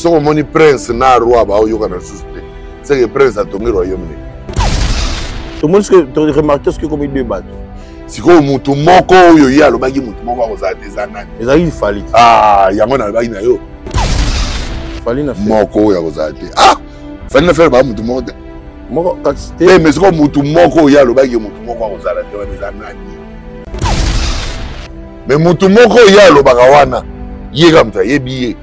Soki omoni prince na roi baoyokana lisusu te, seke prince atongi royaume ne. Tomoni soki toremarke soki ekomi deux bato. Sikoyo motu moko oyo ye alobaki motu moko akozala te, eza nani? Ezalaki Fally te. Ah, yango nalobaki na yo. Fally na moko oyo akozala te. Ah, Fally na Ferre baa motu moko te. Moko kasi te. Mais sikoyo motu moko oyo ye alobaki motu moko akozala te wana eza nani? Mais motu moko oyo ye alobaka wana, ye kaka moto ayebi ye.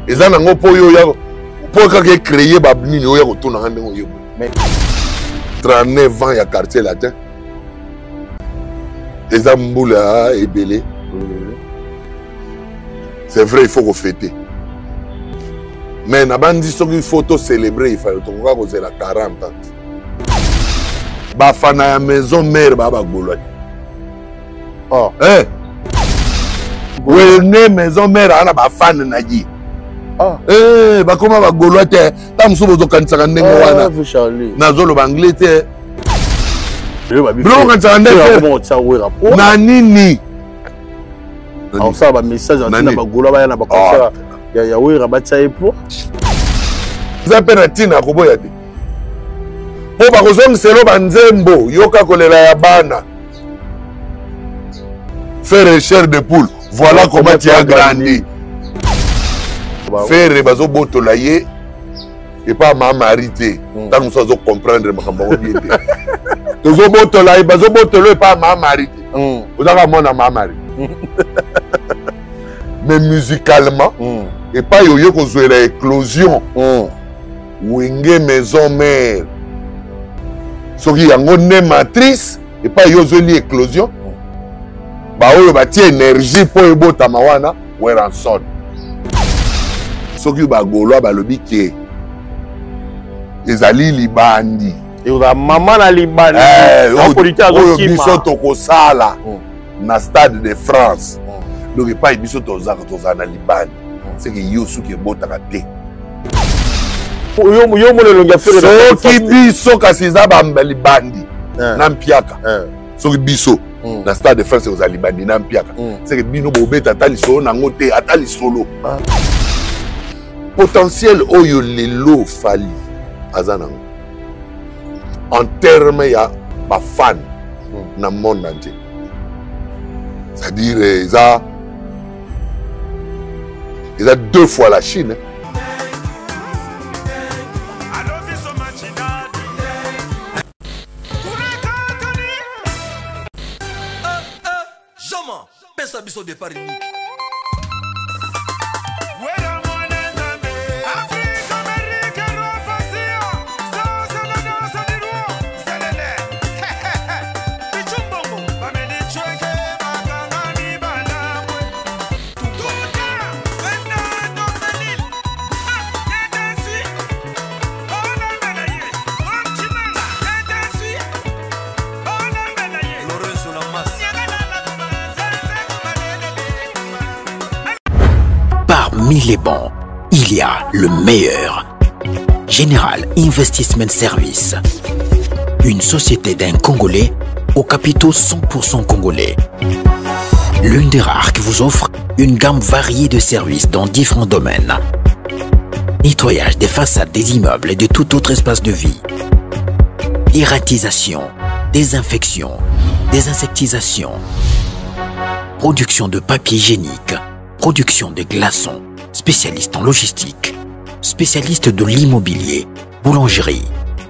Eza nango mpo oyo ya mpo kaka ecreye banini oyo ya kotunanga ndenge oyebi. 39 ans ya Quartier Latin eza mbula ebele. C'est vrai, il faut kofete, mais nabandi soki il faut tocélébrer, ifale tokoka kozela 40 ans. Bafana ya Maison Mère baa bagolwa te. Oh. Eh. Wenge Maison Mère ana bafane na ye. Oh. Eh, bakoma bagolwa te. Ntango mosusu bozokanisaka ndenge Oh, wana. Vieux Charlie. Nazoloba anglais te. Lelo babi Biloko okanisaka nde Ferre Ferre. akoma kotia Wera po Na nini? akosala ba message atina Nani? bagolwa baya na baconcert ya Wera batia ye po. Eza mpe na ntina ya koboya te, mpo bakozongiselo banzembo yoka kolela ya bana. Ferre chair de poule, voilà comment tu as grandi. Ferre bazobotola ye epa ma Marie te. Ntango mosusu azocomprendre makambo yango bien te. Tozobotola ye, bazobotola epa ma Marie te. Ozaka mwana ma Marie, mais musicalement epai oye kozwela éclosion Wenge Maison Mère, soki yango nde matrice epai yo ozweli éclosion, baoyo batie énergie mpo ebotama wana Werrason. Soki bagolwa balobi ke ezali libandi, Ekozala mama na libandi. Eh, Apolite oyo azokima. Biso tokosala na Stade de France. Donc epai biso tozaka, tozala na libandi, seke yo soki ebotaka te. Yo mona elongi ya Ferre na Soki biso kasi eza libandi na mpiaka. Soki biso na Stade de France ekozala libandi na mpiaka, seke bino bobeta ata lisolo nango te, ata lisolo. Potentiel oyo lelo Fally aza nango en terme ya bafan na monde entier, c'est-à-dire eza deux fois la Chine, hein. I love you so much, daddy. Jama, pesa biso départ unique. Wera mwana Nzambe. Afrique, Amérique, Europe, Asia. Sasa na dansa di roi. Zelele. Bichumbongo. Bameli chweke, bakangami balabwe. Tuta, Fernando Melil. Ah, Yedesi. Ona Melaye. Ochimanga. Yedesi. Ona Melaye. Lorenzo Lamas. Parmi les bons, il y a le meilleur. General Investment Service. Une société d'un Congolais aux capitaux 100% congolais. L'une des rares qui vous offre une gamme variée de services dans différents domaines. Nettoyage des façades des immeubles et de tout autre espace de vie. Dératisation, désinfection, désinsectisation, production de papier hygiénique, production de glaçons, spécialiste en logistique, spécialiste de l'immobilier, boulangerie,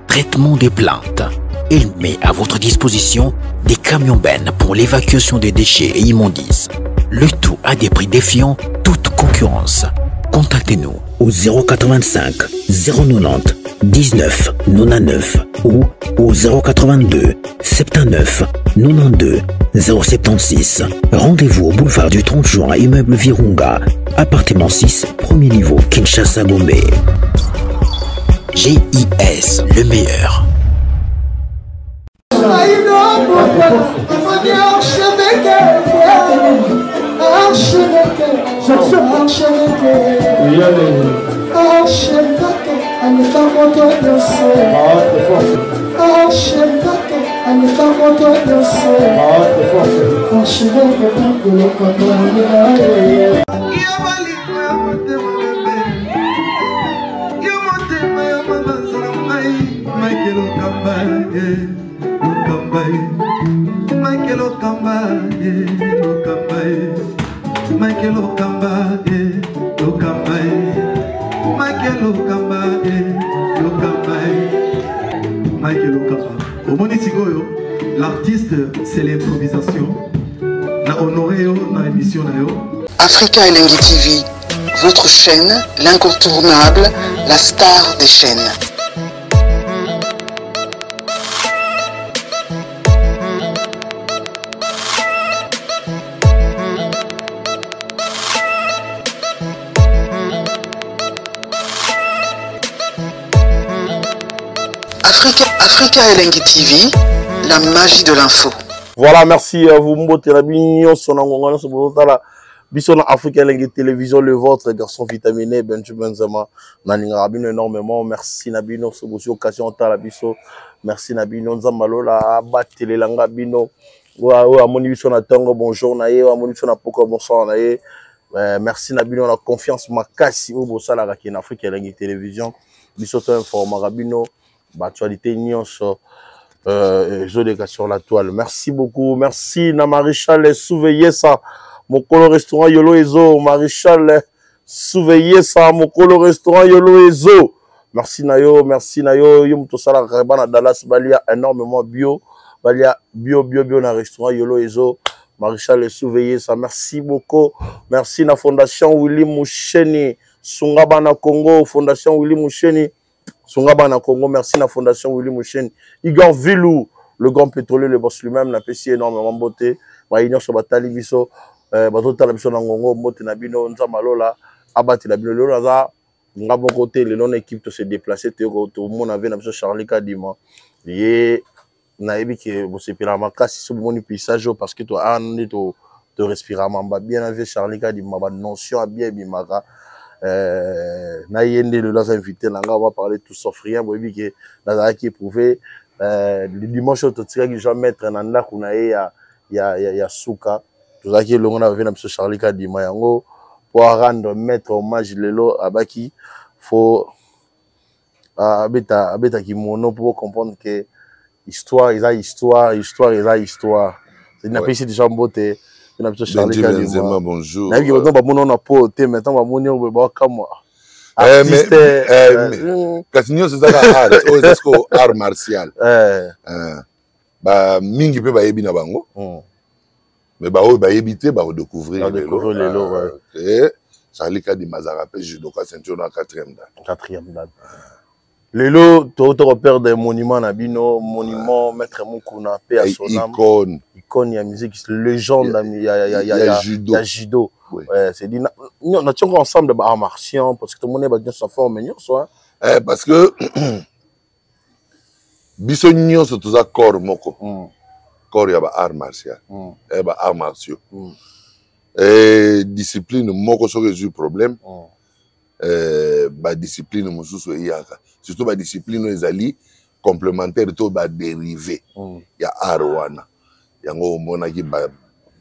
traitement des plantes. Il met à votre disposition des camions bennes pour l'évacuation des déchets et immondices. Le tout à des prix défiant toute concurrence. Contactez-nous au 085 090 19 99 ou au 082 79 92 076. Rendez-vous au boulevard du 30 juin, immeuble Virunga, appartement 6, premier niveau, Kinshasa Gombe. GIS, le meilleur. Lokamba ye Lokamba ye Mike Lokamba ye Lokamba ye Mike Lokamba ye Lokamba ye Mike Lokamba ye Lokamba ye Mike Lokamba omoni sikoyo l'artiste c'est l'improvisation na honoré yo na émission na yo. Africa Elengi TV, votre chaîne, l'incontournable, la star des chaînes. Africa, Africa Elengi TV, la magie de l'info. Voilà, merci à vous mbote na bino nyonso na ngonga nyonso bozotala biso na Africa Elengi Télévision, le vôtre garçon vitaminé Benju Benzema. Nalingaka bino énormément. Merci na bino so bozwi occasion otala biso. Merci na bino Nzambe alola abatelela nga bino. Oyo amoni biso na ntongo bonjour na ye, oyo amoni biso na pokwa bonsoir na ye. Merci na bino na confiance makasi oyo bosalaka ke na Africa Elengi Télévision. Biso to informaka bino ba actualité nyonso ezoleka sur la toile. Merci beaucoup. Merci na Maréchal Souveyesa mokolo restaurant Yolo Ezo. Maréchal Souveyesa mokolo restaurant Yolo Ezo. Merci na yo, merci na yo. Yo moto osalaka bana Dallas balia énormément bio, balia bio bio bio na restaurant Yolo Ezo. Maréchal Souveyesa, merci beaucoup. Merci na Fondation Willy Musheni Sunga bana Congo, Fondation Willy Musheni Sunga bana Congo, merci na Fondation Willy Musheni. Igor Vilou, le grand pétrolier, le boss lui-même, napesi énormément mbote. Bayi nyonso batali biso, bazotala biso na ngongo, mbote na bino, Nzambe alola, abatela bino. Lelo naza nga moko te, lelo na équipe to se déplacer te, tomona ve na biso Charlie Kadima. Ye nayebi ke bosepelaka makasi so bomoni paysage oyo, parce que to awa nde to respiraka mamba bien na vie Charlie Kadima, ba notion ya bien ebimaka. Na ye nde lelo aza invité na nga, on va parler tout sauf rien. Boyebi ke nazalaki éprouvé le dimanche oyo totikaki Jean Maître na ndako na ye ya suka, tozalaki elongo na bave na biso Charlie Kadima. Yango po rendre maître hommage lelo, abaki faut abeta abeta kimono pour comprendre que histoire eza histoire, histoire eza histoire. C'est napesi déjà mbote na biso Charlie Kadima. Bonjour. Nayebi ke bato bamoni na po te, maintenant bamoni oyo bakamwa. Artiste, kasi nyonso ezaka art oyo eza siko art martial. Ba mingi mpe bayebi na bango, mais baoyo bayebi te bakodécouvrir lelo. Charlie Kadima azalaka mpe judoka, ceinture na quatrième dan. Quatrième dan. Lelo tokoperdre monument na bino, monument maître Mukuna, pe ya son âme. Icône. Icône ya musique, légende ya judo. Ya judo. Ouais, c'est dit na tiongo ensemble ba arts martiaux, parce que tout le monde ba nyonso forme nyonso, hein. Eh, parce que biso nyonso toza corps moko, corps ya ba art martial, eh, ba arts martiaux. Discipline moko soki ezwi problème, badiscipline mosusu eyaka, surtout badiscipline oyo ezali complémentaire to badérivé ya art wana. Yango omonaki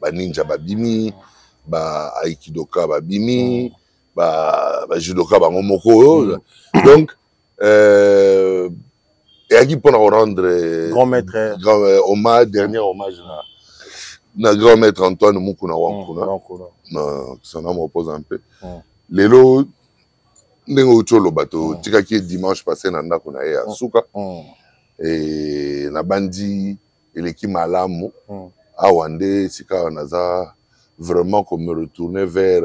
baninja babimi, ba aikidoka babimi, bajudoka bango moko. Donc eyaki mpona korendre grand maître grand hommage, dernier hommage na grand maître Antoine Mukuna Wankuna. Wankuna. Son âme repose un peu. Lelo ndenge outi oloba, totikaki ye dimanche passé na ndako na ye ya suka. E nabandi eleki malamu. Awa nde sika awa naza vraiment ko me retourner vers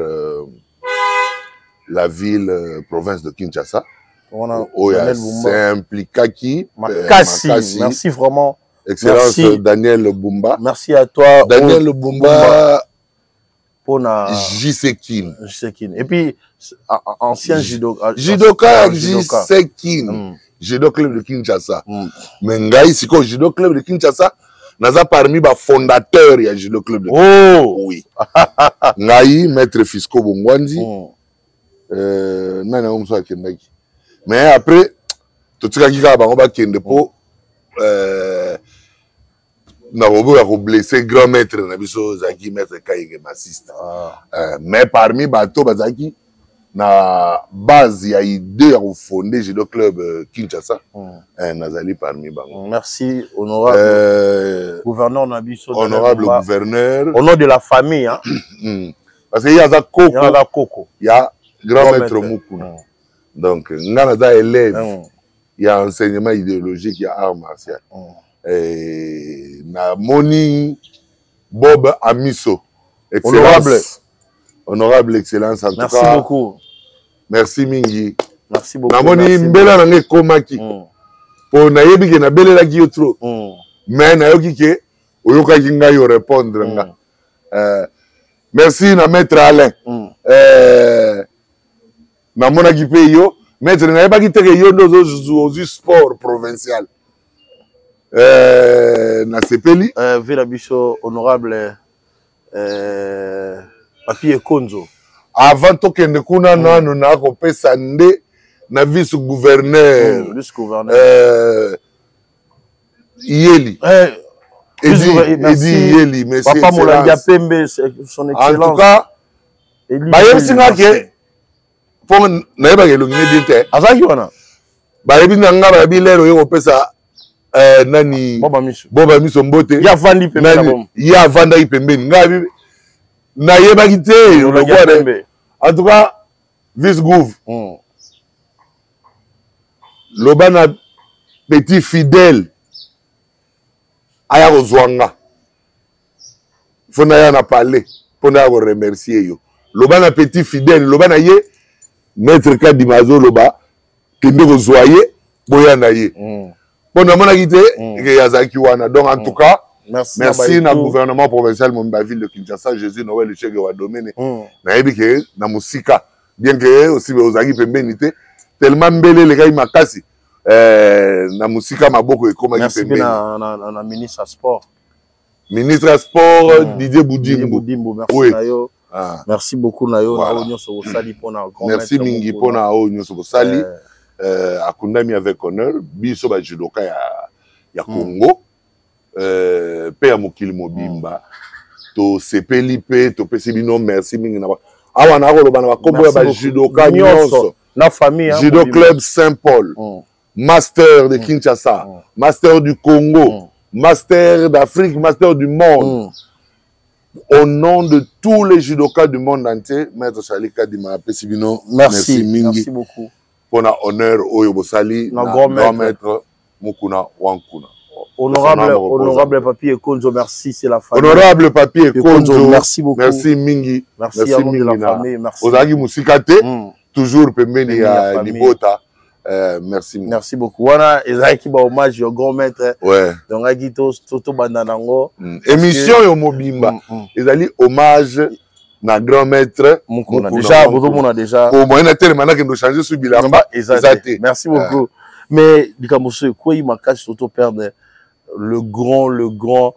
la ville province de Kinshasa wana oyo Daniel Bumba. S'impliquaki Makasi. Merci vraiment. Excellence. Merci. Daniel Bumba. Merci à toi. Daniel Bumba. Mpona JC Kin. JC Kin. Et puis ancien judo judoka. Judoka. JC Kin, Judo Club de Kinshasa. Mais ngai sikoyo, Judo Club de Kinshasa, naza parmi bafondateur ya Judo Club de Oh. Oui, ngai, maître Fisco Bongwandi, nani yango mosusu akendaki, mais après totikaki kaka bango bakende mpo na koboya koblesser grand maître na biso, ezalaki maître Kayenge Masiste. Ah. Mais parmi bato bazalaki Na base ya idée ya kofonde judo club Kinshasa, nazali parmi bango. Merci, honorable gouverneur na biso. Honorable gouverneur. Au nom de la famille, hein. Parce que ye aza koko, aza koko ya grand maître Mukuna. Donc nga naza élève ya enseignement idéologique ya art martial. Namoni Bob Amiso. Honorable. Honorable excellence, en merci tout cas. Beaucoup. Merci mingi. Merci beaucoup. Namoni mbela na ngai ekomaki. Po nayebi ke nabelelaki yo trop. Mais nayoki ke oyokaki ngai yo répondre nga. Merci na maître Alain. Namonaki mpe yo maître, nayebaki te ke yo nde ozwi sport provincial. Nasepeli. Vela biso honorable Papi Ekonzo. Avant tokende kuna, nanu nakopesa nde na vice gouverneur. Vice gouverneur. Yeli. Edi Yeli, monsieur. Papa Molandia Pembe, son excellence. En tout cas, bayebisi nga ke mpo nayebaka elongi ne bien te. Azalaki wana. Bayebi na nga, bayebi lelo oye kopesa nani, Boba Miso mbote. Ye avandi pembeni. Ye avandaki pembeni, ngai nayebaki te. En tout cas, vice gouv, loba na petit fidèle aya kozwa nga, fo naya na palais mpo naya koremercier yo. Loba na petit fidèle, loba na ye maître Kadima azoloba, kende kozwa ye, boya na ye, mpo namonaki te ke azalaki wana. Donc en tout cas, merci, merci na gouvernement provincial mobimba, ville de Kinshasa, Jésus Noël Chege wa Domene. Nayebi ke na mosika, bien ke osi ozalaki pembeni te, tellement mbele elekaki makasi, na mosika maboko ekomaki pembeni. Na ministre ya sport. Ministre ya sport, Didier Budimbu. Budimbu, merci, oui. Na yo. Ah. Merci beaucoup na yo, na oyo nyonso bosali mpona. Merci mingi mpona oyo nyonso bosali. Akundami avec honneur. Biso bajudoka ya Congo mpe ya mokili mobimba, tosepeli mpe topesi bino merci mingi. Na awa nakoloba na bakombo ya bajudoka nyonso na famille. Judo club Saint Paul, master de Kinshasa, master du Congo, master d'Afrique, master du monde, au nom de tous les judokas du monde entier, maître Charlie Kadima apesi bino merci, merci mingi. Merci beaucoup. Mpona honneur oyo bosali na grand maître Mukuna Wankuna. Honorable, honorable Papi Ekonzo, merci, c'est la famille. Honorable Papi Ekonzo, merci beaucoup. Merci mingi. Merci, merci mingi de la famille, merci. Ozalaki mosika te, toujours pembeni ya libota. Merci. Merci beaucoup. Wana ezalaki ba hommage yo grand maître. Ouais. Donc aki to to banda nango. Émission yo mobimba ezali hommage na grand maître. Mukuna. Déjà bozomona déjà. Ko moyen na telema nakende changer su bilamba eza te. Merci beaucoup. Mais likambo so ekwei makasi, surtout perdre le grand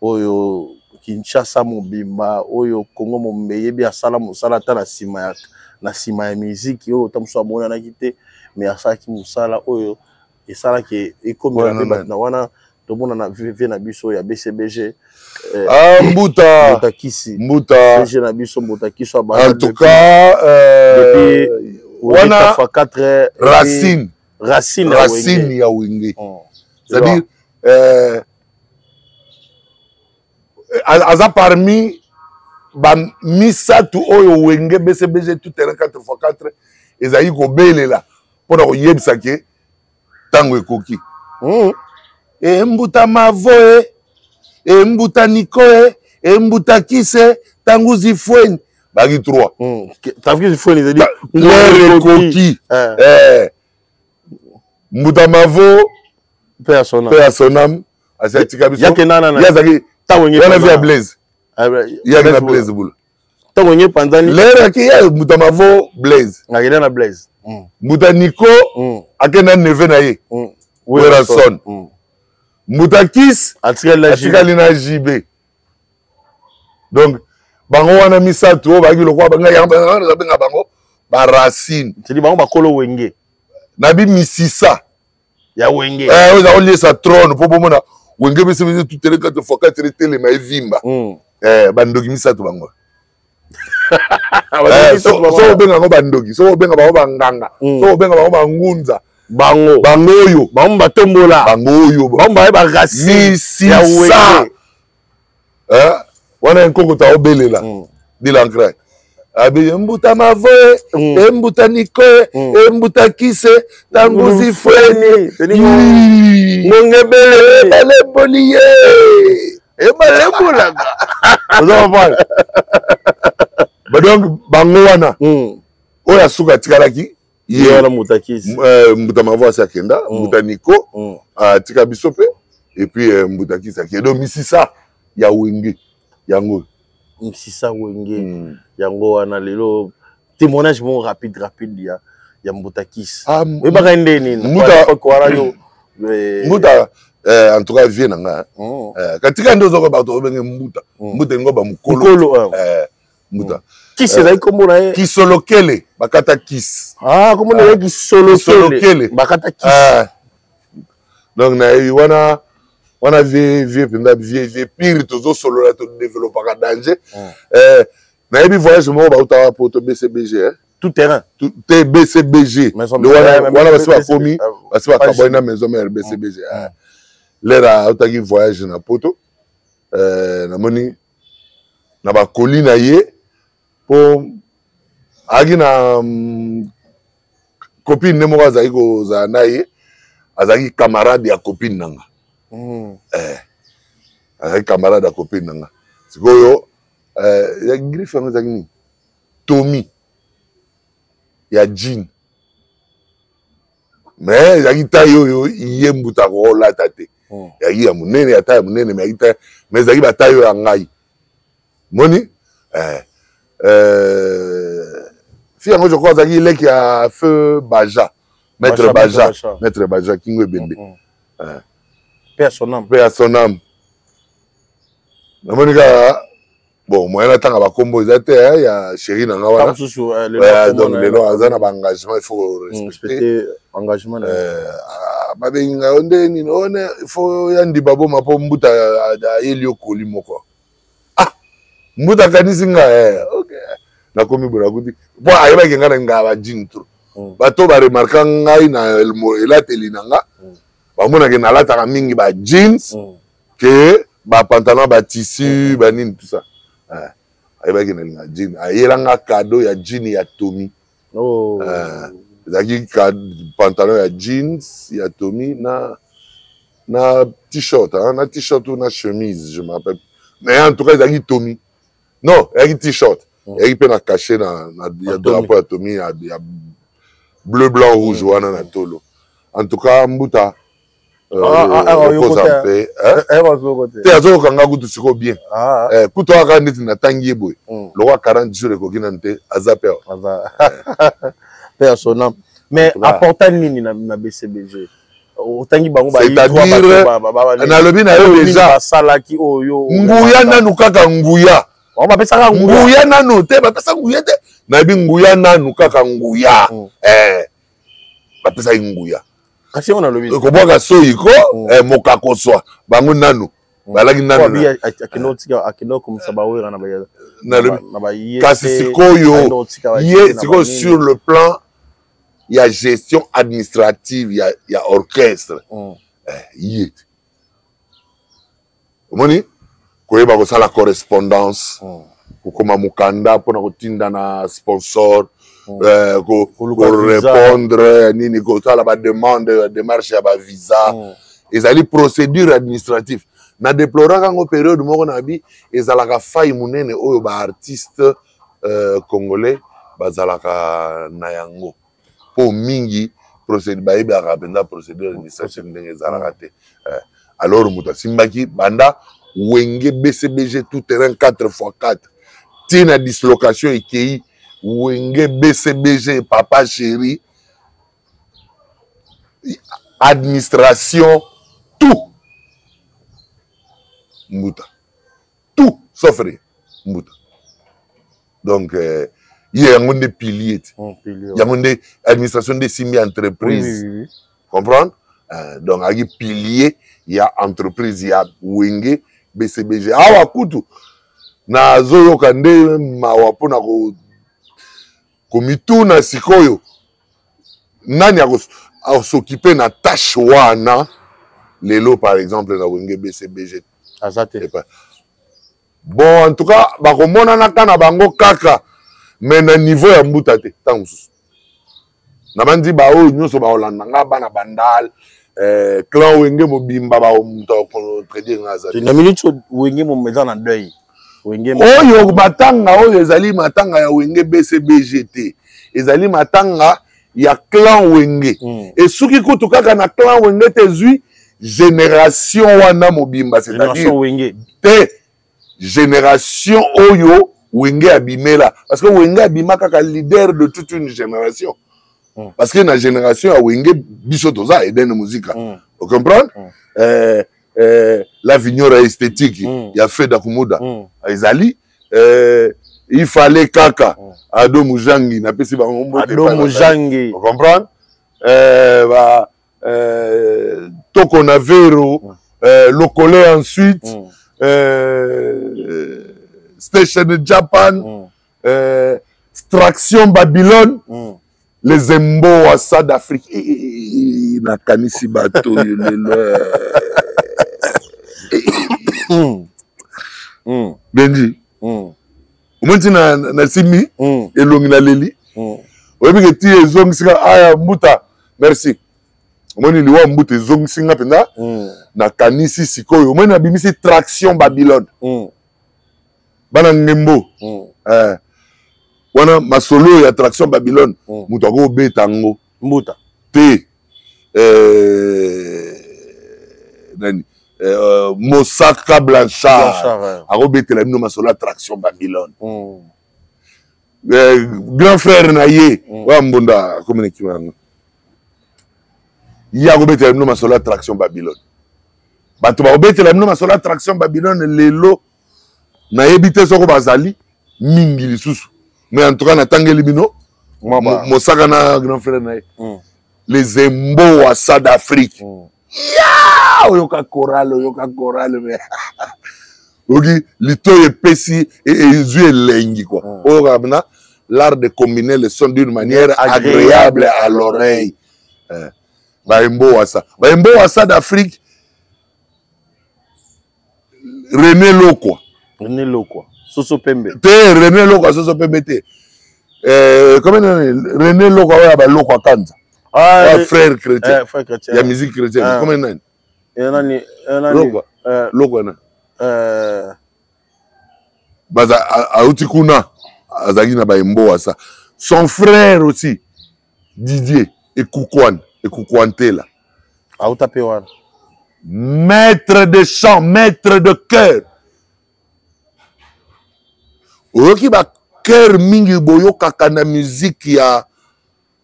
oyo Kinshasa mobimba, oyo Congo mobimba eyebi, asala mosala ata na nsima ya miziki oyo ta mosusu amonanaki te, mais asalaki mosala oyo esalaki ekomela mpe bato na wana tomona na v na biso ya BCBG. Ah, Mbuta. Mbuta Kisi. Mbuta. CG na biso Mbuta Kisi. En tout cas, depuis wana 4 racine. Racine. Racine ya Wenge, c'est-à-dire aza parmi bamisato oyo Wenge BCBG tout terrain 4x4 ezali kobelela mpona koyebisa ke ntango ekoki. E Mbuta Mavo, e Mbuta Niko, e Mbuta Kise, ntango zifweni baki 3. Tangu zifweni ezali. L'heure ekoki. Mbuta Mavo, mpe ya son mpe ya son âme, asi atika biso. Yake nana. Ye azalaki wana vi ya Blaise, yaki na Blaise Bula. Ntango nye panzani. L'heure aki ye Mbuta Mavo, Blaise. Akende na Blaise. Mbuta Niko akende na neveu na ye Werrason. Mbuta Kis atikali na JB. Donc bango wana misato oyo bayaki lokola benga bango baracine. Cedi bango bakolo Wenge. Nabi misisa ya Wenge. Oyo eza koliesa trône mpo bomona Wenge biso biso tutele 4 fois 4 etelema evimba. Bandoki misato bango. Eh, so obenga yango bandoki, so obenga bango banganga, so obenga bango bangunza, bango bango oyo bango batombola, bango oyo bango baye baracine misisa eh, wana nkoko ta obelela dilancre abi mbuta mavoe, embuta nikoe, embuta kise tanguzi fweni ngongebele balemboli ye ebalembolaka. Oza comprendre? Donc bango wana oyo asuka atikalaki. Ye wana mbuta kisi. Mbuta mavo asi akenda, mbuta niko atika biso mpe, et puis mbuta kisi akende. Donc misisa ya Wenge yango. Misisa Wenge yango wana. Lelo témoignage moko rapide rapide ya mbuta kisi. Oyebaka nde nini? Wana yo. Mbuta, en tout cas vie na nga, katika nde ozoka bato obenge mbuta, mbuta elingo bamokolo mbuta. Kisi ezali kombo na ye? Kisolokele, bakata kisi. Ah, kombo na ye Kisolokele, bakata kisi. Donc nayebi wana wana vie, vie mpenza, vie, vie pire. Tozosolola, todevelopaka danger. Nayebi voyage moko bautaka poto, BCBG. Tout terrain. Te, BCBG wana basi bakomi, basi bakabwani na Maison Mère. BCBG, lere autaki voyage na poto, namoni na bakoli na ye, mpo ayaki na copine nde moko azalaki kozala na ye, azalaki camarade ya copine na nga. Azalaki camarade ya copine na nga. Sikoyo ya griffe yango ezalaki nini? Tommy ya jean, mais ezalaki taille oyo ye mbuta akokolata te. Ezalaki ya monene, ya taille ya monene, mais ezalaki taille, mais ezalaki bataille oyo ya ngai moni. Fi yango, je crois azalaki leki ya feu Baja, maître Baja, maître Baja Kingo Ebembe. Paix à son âme. Paix à son âme. Namoni kaka, bon, moyen natanga bakombo eza te ya chéri na nga wana. Donc lelo aza na baengagement, il faut respecter engagement. Babengi ngai yo nde nini one, il faut ya ndiba boma mpo mbuta ayeli yo koli moko. Ah, mbuta akanisi nga, ok, nakomi boye, nakuti po ayebaki nga na ngaa bajean trop. Bato baremarka ngai na elateli na nga, bamonake nalataka mingi ba jeans ke bapantalon batissu, banini, tout ça. Ayebaki nalinga jean, ayelanga cadeau ya jean ya Tommy. Ezalaki pantalon ya jeans ya Tommy na t-shirt, na t-shirt ou na chemise, je me rappelle, mais en tout cas ezalaki Tommy. Non, ezalaki t-shirt, ezalaki mpe na cachet na ya drapeau ya Tommy ya bleu, blanc, rouge wana na tolo. En tout cas mbuta okoza mpe te, azokokanga kutu sikoyo bien. Kutu kaka neti natangi ye boye, lokwa 40 jours ekoki nanu te, aza pe. Paix à son âme. Mais apporta nini na BCBG? Otangi bango. C'est-à-dire, nalobi na yo déjà basalaki oyo. Nguya nanu, kaka nguya. Bapesaka. Nguya nanu te, bapesa nguya te. Nayebi nguya nanu, kaka nguya, bapesaki nguya. Kasi yango nalobi. Kobwaka soyi ko mokako swa bango nanu balaki nanu. Akende okomisa bawera na Nalobi, kasi sikoyo ye sikoyo sur le plan ya gestion administrative ya orchestre, ye omoni koyeba kosala correspondance, kokoma mokanda mpona kotinda na sponsor, korépondre nini, kosala bademande ya démarche ya bavisa, ezali procédure administrative. Na déploraka yango période moko na bi ezalaka faille monene oyo baartiste congolais bazalaka na yango, mpo mingi bayebaka mpenza procédure administrative ndenge ezalaka te. Alors moto asimbaki banda Wenge BCBG tout terrain 4 x 4 ntina dislocation ekei Wenge BCBG Papa Chéri, administration, tout mbuta, tout sauf rien mbuta. Donc ye yango nde pilier ti, yango nde administration nde esimbi entreprise. Oui. Comprendre? Donc ayaki pilier ya entreprise ya Wenge BCBG. Awa kutu nazoyoka nde mawa mpona Komituna sikoyo nani akosokipe na tâche wana lelo, par exemple na Wenge BCBG? Aza te. Bon, en tout cas bakomonanaka na bango kaka, mais na niveau ya mbuta te. Ntango mosusu nabandi baoyo nyonso bakolanda nga, bana Bandal, clan Wenge mobimba, bamoto akocontredire nga aza. Na minute Wenge mo eza na deuil. Wenge oyo, matanga oyo ezali matanga ya Wenge BCBG te, ezali matanga ya clan Wenge. Esuki kutu kaka na clan Wenge te, ezwi génération wana mobimba, c'est-à-dire Wenge te, génération oyo Wenge abimela, parce que Wenge abima kaka leader de toute une génération. Parce que na génération ya Wenge, biso toza Eden Musica. Ocomprendre? La Vignora esthétique ya Feda Kumuda ezali, il fallait kaka Ado Mujangi, napesi bango mbote. Ado Mujangi. Ocomprendre? Ba Toko na Vero, Lokole, ensuite Station Japan, Traction Babylone, les Emboasa d'Afrique. Nakanisi bato oyo lelo, Benji. Omoni ntina nasimi elongi, naleli. Oyebi ke ti ezongisika aya mbuta, merci. Omoni liwa mbuta ezongisi nga mpenza. Nakanisi sikoyo, omoni nabimisi Traction Babylone, bana Ngembo. Wana masolo ya Traction Babylone, moto akobeta yango. Mbuta. Te, nani, Mosaka Blanchard akobetela bino masolo ya Traction Babylone. Grand frère na ye oyo mbunda akomi na kima yango, ye akobetela bino masolo ya Traction Babylone. Bato bakobetela bino masolo ya Traction Babylone lelo, nayebi te soko bazali mingi lisusu, mais en tout cas natangeli bino Mosaka na grand frère na ye, les Emboasa d'Afrique. Ya oyoka chorale, oyoka chorale, mais oyoki litoyi epesi, ezwi elengi quoi. Oyoka mena l'art de combiner le son d'une manière agréable à l'oreille. Baemboasa, Baemboasa d'Afrique, René Lokwa. René Lokwa Soso Pembe. Te, René Lokwa Soso Pembe te. Comment nani, René Lokwa oyo ya balokwa Kanza. Ah, frère chrétien. Frère chrétien. Ya musique chrétienne. Comment nani? Nani, nani? Lokwa. Lokwa na baza auti kuna, azalaki na Baemboasa. Son frère aussi, Didier Ekukwan, Ekukwantela. Auta mpe wana. Maître de chant, maître de chœur. Oyoki bachœur mingi boyokaka na musique ya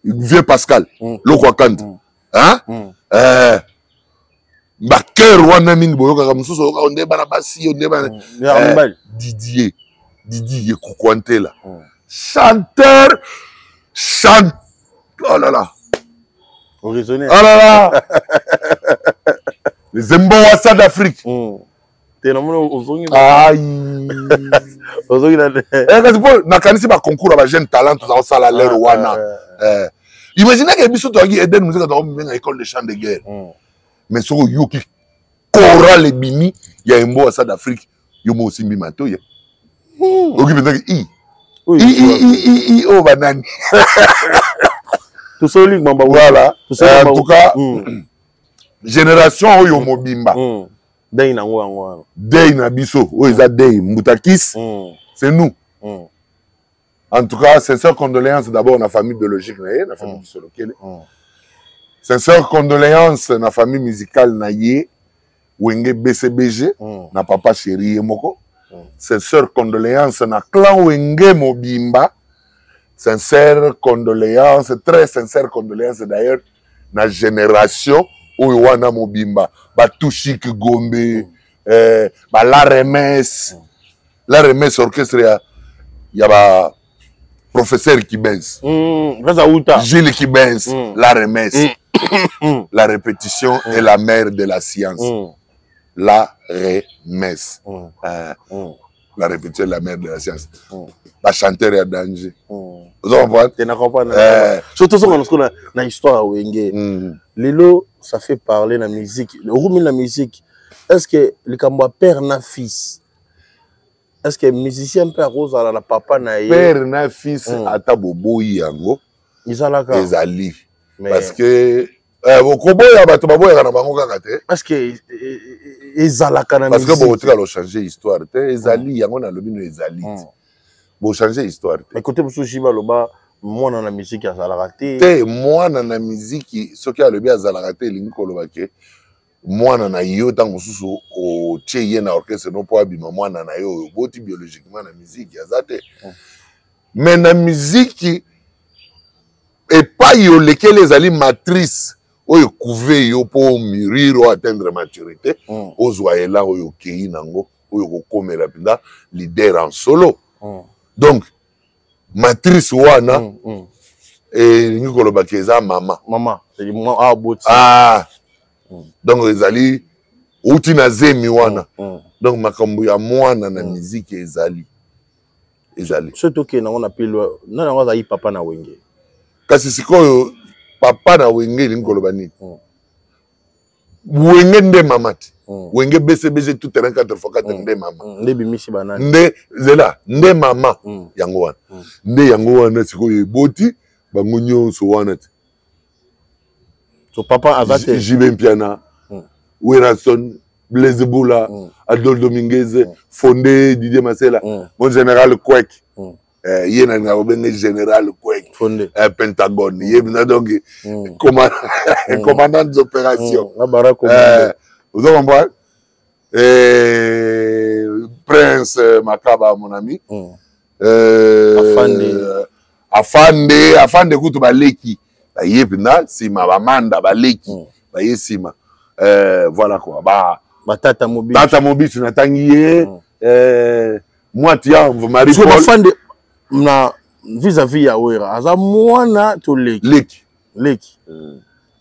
vieux Pascal Lokwa Kanda. Hein? Bachœur wana mingi boyokaka, mosusu oyokaka nde bana basi yo nde bana. Didier, Didi Ekukwantela, chanteur, chante, oh là là. Raisonné. Oh là là, les Emboasa d'Afrique. Te, namoni ozongi. Ai. Ozongi na. Kasi mpo nakanisi baconcours ya bajeune talent toza kosala lere wana. Imagine ke biso toyaki Eden Musica, tokomibenga école de chant de guerre, mais soki oyoki chorale ebimi ya Emboasa d'Afrique, yo mo osimbi matoya, oyoki mpenzaki i i i oyo banani. Tosoli mamba. Voilà, en tout cas génération oyo mobimba. Deuil nango yango wana. Deuil na biso oyo eza deuil Mbutakis, c'est nous. En tout cas, sincère condoléance d'abord na famille biologique na ye, na famille Kisolokele. Sincère condoléance na famille musicale na ye, Wenge BCBG, na papa chéri ye moko. Sincère condoléance na clan Wenge mobimba. Sincère condoléance, très sincère condoléance d'ailleurs na génération oyo wana mobimba, batushik Gombe, ba la Remes, la Remes, orchestre ya ba professeur Kibens. Uta. Gilles Kibens. La Remes. La répétition est la mère de la science. La Remes. La répétition la mère de la science. Bachanteur ya danger. Ozo comprendre? Te, na comprendre. So tozonga na sikoyo na histoire ya Wenge. Lelo ça fait parler na musique, okumi na musique. Est ce que likambo ya père na fils, est ce que musicien mpe akozala na papa na ye? Père na fils, ata boboyi yango, ezalaka. Ezali. Parce que koboya, bato baboyaka na bango kaka te. Parce que ezalaka na Parce que bokotika lochange histoire te. Ezali yango, nalobi no, ezali te, bochange histoire te. Mais côté mosusu, JB aloba mwana na musique azalaka te. Te, mwana na miziki, soki alobi azalaka te, elingi koloba ke mwana na yo, ntango mosusu otie ye na orchestre no mpo abima mwana na yo oyo oboti biologiquement na miziki, aza te. Mais na miziki, epai olekeli ezali matrice oyo ecouver yo mpo omûrir, oyo atteindre maturité, ozwa élan oyo okei nango, oyo kokomela mpenza leader en solo. Donc matrice wana elingi koloba ke eza mama. Mama aboti. Ah, donc ezali outi na zemi wana. Donc makambo ya mwana na miziki ezali, ezali. So tokende yango na pelo, nani yango azali papa na Wenge? Kasi sikoyo, papa na Wenge elingi koloba nini? Wenge nde mama te. Wenge BCBG tout terrain 4 x 4 nde mama. Nde bimisi banani? Nde zela, nde mama yango wana. Nde yango wana sikoyo eboti bango nyonso wana te. So papa aza te? JB Mpiana, Werrason, Blaise Bula, Adolphe Dominguez, Fondé, Didier Masela, mon général Kwek. Ye nalinga kobenge général Kwek. Fondé. Pentagone ye bina, donc commandant des opérations. Na Barack. Ozo comprendre? Prince Makaba, mon ami. Afande. Afande, afande kutu baleki baye mpena nsima, bamanda baleki baye nsima. Voilà quoi, ba Batata Mobi. Tata Mobisu, natangi ye. Mwati ya Marie So Paul. Bafande na vis-à-vis ya Wera, aza mwana to leki? Leki. Leki,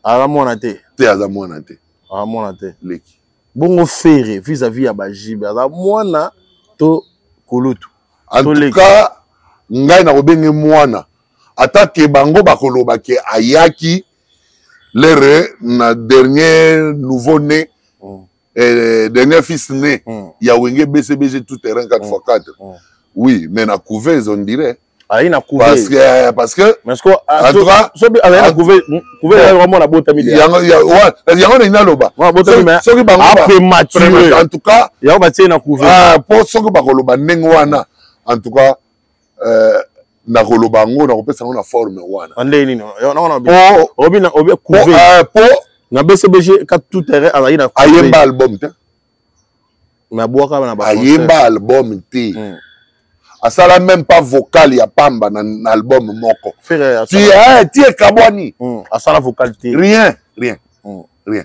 aza mwana te? Te, aza mwana te. Aza mwana te. Leki. Bongo Ferre vis-à-vis ya baJB, aza mwana to kulutu? En tout cas, ngai nakobenge mwana, ata ke bango bakoloba ke ayaki lere na dernier nouveau né, dernier fils né ya Wenge BCBG tout terrain 4 x 4. Oui, mais na couveuse, on dirait. Ayi na couveuse parce que parce que en tout cas soki azali na couveuse, couveuse azali mwana botami. Yango yango nalingi naloba. Soki bango prématuré. En tout cas yango batie na couveuse. Po soki bakoloba ndenge wana, en tout cas nakoloba yango, nakopesa yango na forme wana. Ndenge nini? Obi obi couveuse. Po na BCBG ka tout terrain azali na Ayemba album te. Mais abwaka na Ayemba album te, asala même pas vocal ya pamba na album moko. Ti ti ekabwani. Asala vocal te? Rien, rien, rien.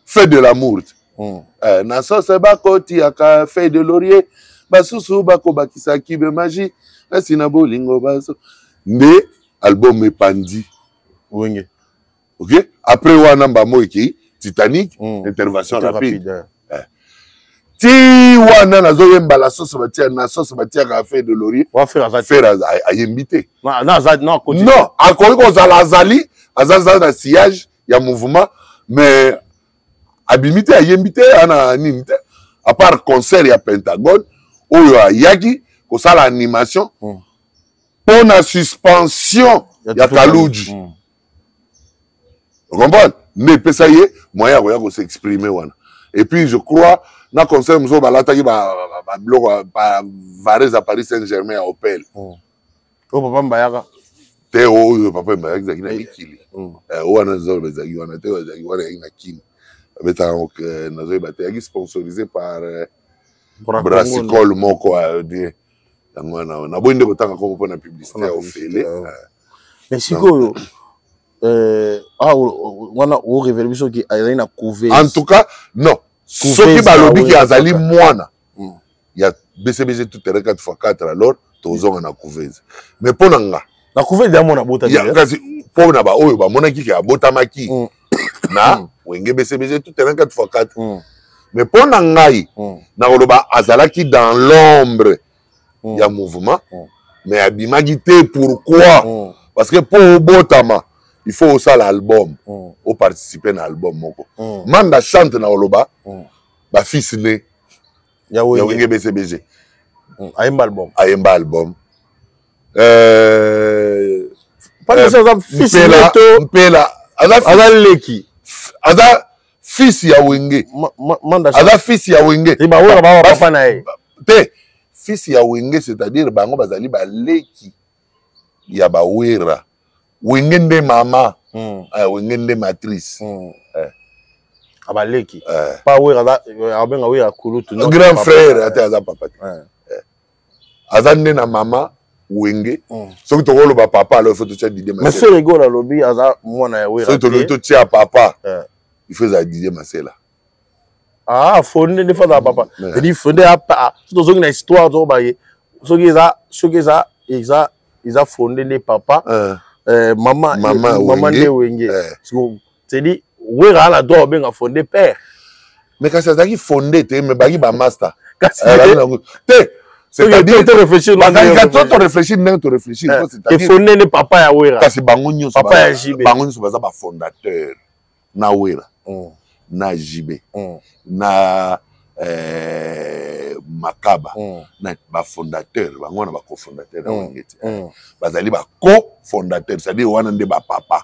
Fait de l'amour na sauce bakotiaka feuille de laurier, basusu bakobakisa cube Maggi, kasi na bolingo baso nde album epandi. Wenge. Ok, après wana mbamo ekei Titanic, intervention rapide. Ti wana nazoyemba la sauce, batia na sauce batiaka feuille de laurier. Ferre ayembi te. Non, akoki kozala azali, aza na sillage ya mouvement, mais abimi te, ayembi te, ana nini te, à part concert ya Pentagone oyo ayaki kosala animation mpo na suspension ya Kaluji. Comprendre nde epesa ye moyen ya koya kos'exprimer wana. Et puis je crois na concert mosusu balataki babiloko vareuse ya Paris Saint Germain ya Opel. Oyo papa Mbayaka? Te, oyo papa Mbayaka ezalaki na mikili. Oyo wana ezalaki wana te, ezalaki wana, ezalaki na Kini, babetaka yango, nazoyeba te, ezalaki sponsorisé par brassicole moko yango wana. Naboyi nde kotanga kombo mpona publicité ya ofele. Mais sikoyo wana orévéler biso ki azali na couveuse. En tout cas non, soki balobi ki azali mwana ya BCBG tout terrain 4 x 4, alors tozonga na couveuse. Mais mpo na nga Na couveuse ya mwana botami. Kasi mpo na baoyo bamonaki ke abotamaki na Wenge BCBG tout terrain 4 x 4. Mais mpo na ngai, nakoloba azalaki dans l'ombre ya mouvement, mais abimaki te. Pourquoi? Parce que mpo obotama, il faut osala album, oparticipe na album moko. Manda Chante, nakoloba bafils ne ya ya Wenge. Wenge BCBG. Ayemba album. Ayemba album. Parce que aza fils Mpela neto. Mpela aza aza leki. Aza fils ya Wenge. Manda Aza fils ya Wenge. Te, baoyo ba papa na ye. Te, fils ya Wenge, c'est-à-dire bango bazali baleki ya bawera. Wenge nde mama. Wenge nde matrice. Abaleki. Eh. Pa Wera aza, abenga Wera kulutu, non, grand papa. Frère ate aza papa te. Aza nde na mama Wenge. Soki tokoloba papa, alors il faut totia Didier Mais Masela. Ferre Gola alobi aza mwana ya Wera Soki tolobi te. totia papa, il faut ezala Didier Masela. Ah, Fonde nde fazala papa. C'est-à-dire Fonde apa, soki tozongi na histoire, tokoba ye soki eza Fonde nde papa. Mama Mama mama Wenge. Nde Wenge. C'est-à-dire Wera ana droit obenga Fonde père. Mais kasi azalaki Fonde te, mais baki bamaster. Kasi Te, c'est-à-dire to réfléchir. Bazalaki to toréfléchir ndenge toréfléchir, c'est-à-dire Fonde nde papa ya Wera. Kasi bango nyonso Papa ya JB. Bango nyonso baza bafondateur na Wera, na JB, na Makaba, na bafondateur bango wana, bacofondateur na Wenge te. Bazali bacofondateur, c'est-à-dire wana nde bapapa,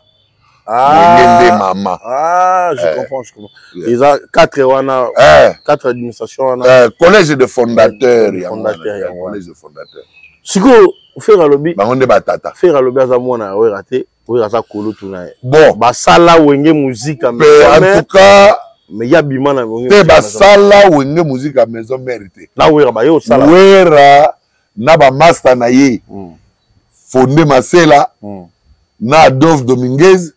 Wenge nde mama. Ah, je comprends, je comprends. Eza 4 wana, 4 administration wana. Collège de fondateur yango Fondateur wana, yango wana. collège de fondateur. Sikoyo Ferre alobi Bango nde batata. Ferre alobi aza mwana ya Wera te, Wera aza kulutu na ye. Bon. Basala Wenge Musica. Mpe en tout cas Mais ya bima na Wenge te. Musica. Basala Wenge Musica Maison Mère te. Na Wera baye osala. Wera na bamaster na ye, Fonde Masela na Adolphe Dominguez,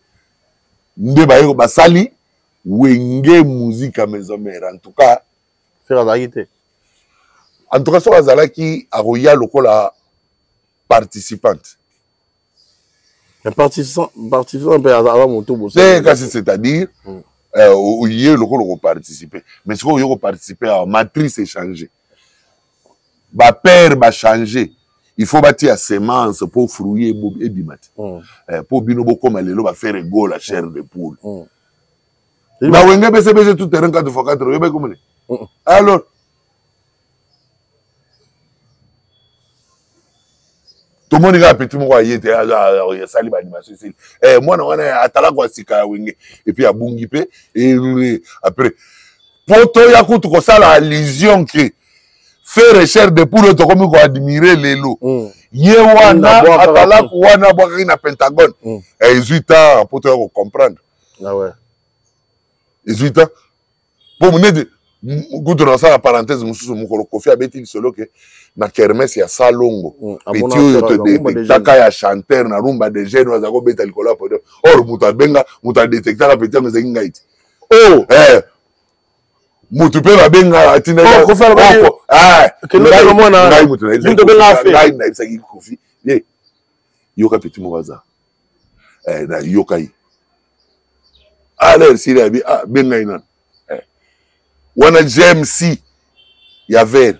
nde baye basali Wenge Musica Maison Mère, en tout cas. Ferre azalaki te. En tout cas, soki azalaki, akoya lokola participante. Mais participant mpe aza moto. Te, kasi c'est-à-dire oye lokola koparticipe, mais sikoyo oye koparticipe awa, matrice échange, bapère bachange, il faut batia semence mpo fruit ebima te. Mpo bino bokóma lelo baFerre Gola, chair de poule. Na Wenge BCBG tout terrain 4 x 4, oyebaki komone. Alors tomoni kaka petit moko aye te, asali baanimation, esili. Mwana wana atalaka sika ya Wenge, et puis abungi mpe. Après, po toya kutu kosala allusion ke Ferre chair de poule oyo tokomi koadmire lelo, ye wana atalaku wana abwakaki na Pentagone. Ezwi temps mpo toya kocomprendre. Ah ouais. Ezwi temps mpo neti kutu nasala parenthèse mosusu. Mokolo Kofi abeti lisolo ke na kermesse ya Salongo, petit oyo todétectaka ya chanteur na Rumba de Jeune oyo aza kobeta likolo ya podium, or moto abenga, moto adétectaka petit yango ezalaki ngai ti. Oh. Motu mpe babenga atindaki ngai, moto ngai nayebisaki Kofi ye: "Yoka, petit moko aza nayoka ye." Alors sili abi: "Ah, bengai nano wana James ya vert,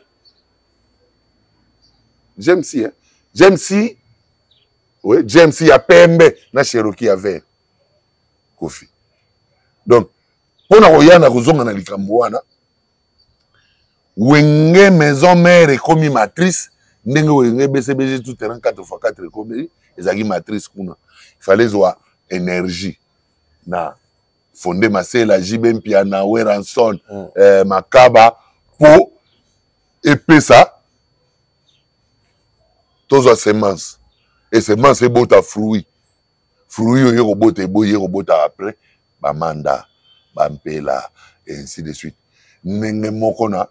James, eh? James, oui, James ya pembe na Cherokee ya vert." Kofi, donc mpona koya na kozonga na likambo wana, Wenge Maison Mère ekomi matrice ndenge Wenge BCBG tout terrain 4 x 4 ekomi, ezalaki matrice kuna. Ifale ezwa énergie na Fonde Masela, JB Mpiana, Werrason, Makaba, mpo epesa tozwa semence e semence ebota fruit. Fruit oyo ekobota, eboyi ekobota après bamanda, bampela et ainsi de suite. Ndenge moko na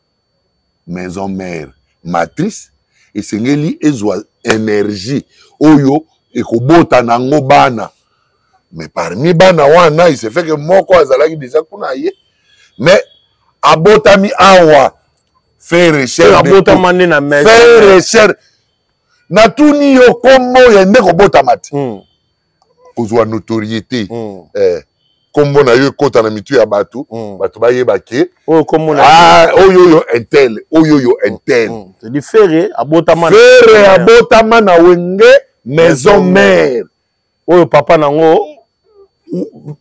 Maison Mère, matrice esengeli ezwa énergie oyo ekobota nango bana. Mais parmi bana wana, il se fait que moko azalaki déjà kuna ye, mais abotami awa, Ferre chair. Abotama nde na maison. Ferre chair, natuni yo, kombo ya nde kobotama te, kozwa notoriété. Kombo na yo ekota na mitu ya bato. Bato bayeba ke oyo kombo na ah, oyo oyo intel, oyo oyo intel. C'est-à-dire Ferre abotama Ferre abotama na Wenge Maison Mère. Oyo papa nango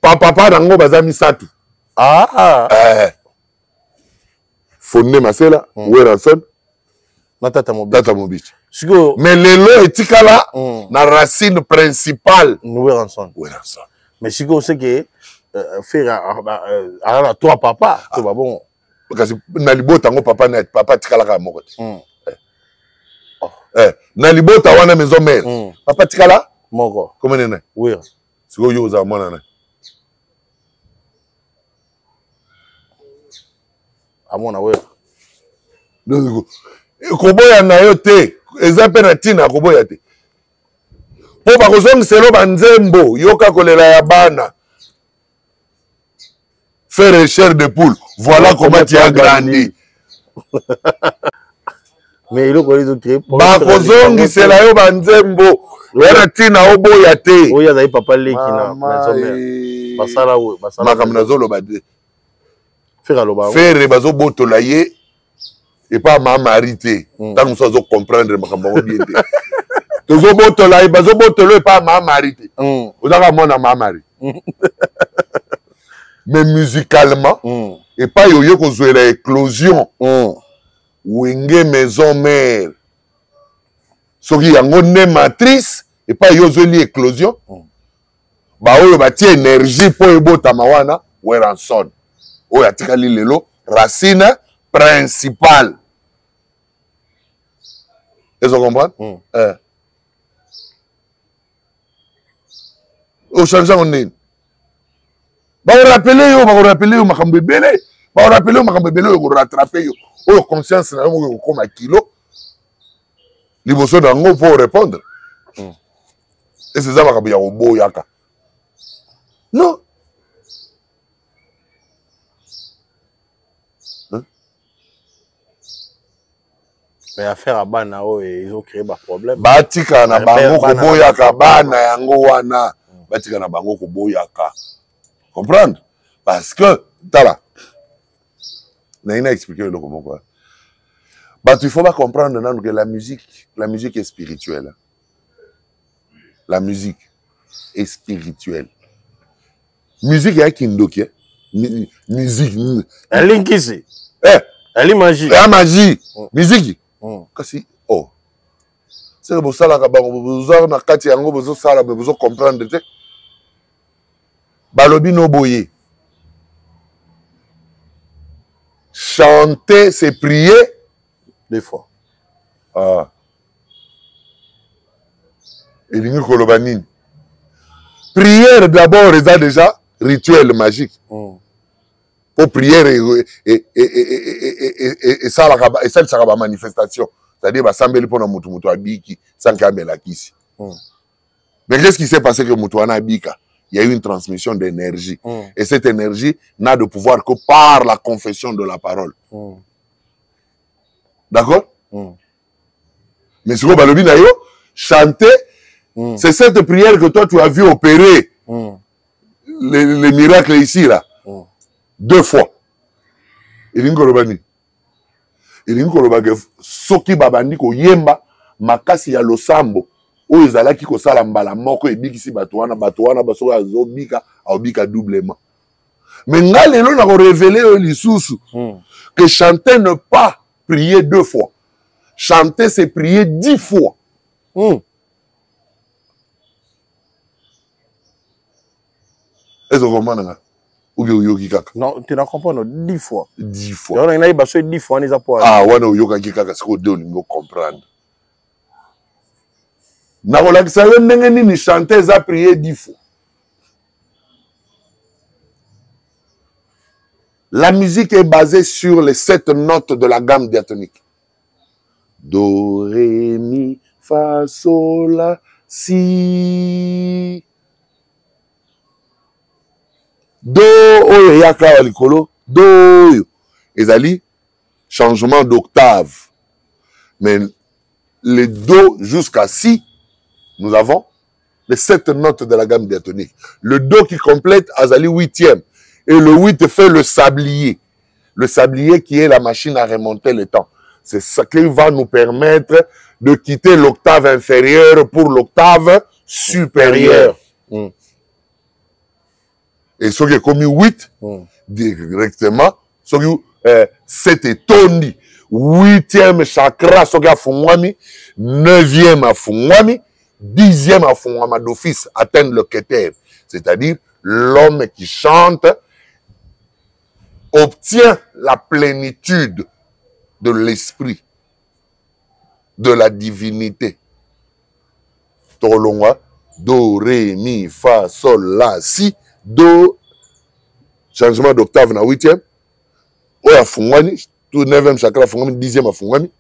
papa nango baza misato. Ah. Eh. Fonde Masela, Werrason na Tata Mobici. Tata Mobici. Sikoyo mais lelo etikala na racine principale Werrason. Werrason. Mais sikoyo c'est que Ferre aza na trois papa to ba bongo. Kasi na libota yango papa na papa atikalaka moko te. Eh, na libota wana Maison Mère. Papa tikala moko. Comment nene? Werra. Sikoyo yo ozala mwana na. Amona Werra. Donc koboya na yo te eza mpe na ntina koboya te mpo bakozongiselo banzembo yoka kolela ya bana faire chair de poule, voilà comment tu as grandi. Mais eloko oyo ezocrée bakozongisela yo banzembo wana ntina oboya te. Oyo azali papa leki na Maison Mère basala oyo basala makambo nazoloba te. Ferre aloba Ferre bazobotola ye epa ma Marie te. Ntango mosusu azocomprendre makambo yango bien te. Tozobotola ye, bazobotola epa ma Marie te. Ozaka mwana ma Marie, mais musicalement epai oye kozwela éclosion Wenge Maison Mère, soki yango nde matrice epai yo ozweli éclosion, baoyo batie énergie mpo ebotama wana Werrason oyo atikali lelo racine principale. Ezo comprendre? Eh. Ochange yango ndeni? Bakorapele yo, bakorapele yo makambo ebele, bakorapele yo makambo ebele oyo ekorattrape yo, oyo conscience na yo moko ekokóma kilo liboso na yango mpo orépondre. Ese eza makambo ya koboyaka? Non. Mais affaire ya bana oyo ezocrée baproblème. Batika na bango koboyaka bana yango wana, batika na bango koboyaka, comprendre? Parce que tala, nayi na expliquer eloko moko. Bato, il faut bacomprendre nanu que la musique, la musique est spirituelle. La musique est spirituelle. Musique ya kindoki, eh? Musique alinkisi eh. Ali magie. Ya magie. Musique. Kasi oh, seke bosalaka bango, boza na kati yango, bozosala me bozocomprendre te. Balobi no boye: chanter, c'est prier deux fois. Ah. Elingi koloba nini? Prière d'abord eza déjà rituel magique. Po prière esalaka, esalisaka bamanifestation, c'est-à-dire basambeli mpona motu, moto abiki sans que amela kisi. Mais qu'est-ce qui s'est passé que moto wana abika? Il y a eu une transmission d'énergie. Et cette énergie n'a de pouvoir que par la confession de la parole. D'accord? Mais sikoyo balobi na yo chanter, c'est cette prière que toi tu as vu opérer les miracles ici là. Deux fois. Elingi koloba nini? Elingi koloba ke soki babandi koyemba makasi ya losambo oyo ezalaki kosala mbala moko ebikisi bato wana, bato wana basoki azobika, aobika doublement. Mais nga lelo na korévéler oyo lisusu que chanter ne pas prier deux fois, chanter, c'est prier 10 fois. Ezo comprendre nga obi oyoki kaka? Non, tu na comprendre 10 fois. 10 fois. Yango nayeba so 10 fois wana eza po ah, wana oyokaki kaka. Sikoyo de olingi ocomprendre, nakolakisa yo ndenge nini chanter eza prier 10 fois. La musique est basée sur les sept notes de la gamme diatonique. Do, ré, mi, fa, sol, la, si. Do oyo eyaka awa likolo, do oyo ezali changement d'octave. Mais le do jusqu'à si, nous avons Les sept notes de la gamme diatonique. Le Do qui complète azali huitième. Et le 8 fait le sablier. Le sablier qui est la machine à remonter le temps. C'est ce qui va nous permettre de quitter l'octave inférieure pour l'octave supérieure. Et ce qui est commis 8, directement, ce qui 7 etondi, 8e chakra soki afungwami, 9e afungwami, 10e afungwama d'office, atteindre le keter. C'est-à-dire, l'homme qui chante obtient la plénitude de l'esprit, de la divinité. Tolongwa, do, ré, mi, fa, sol, la, si, do, changement d'octave na 8e, oyo afungwani, tout 9e chakra afungwami, 10e afungwami,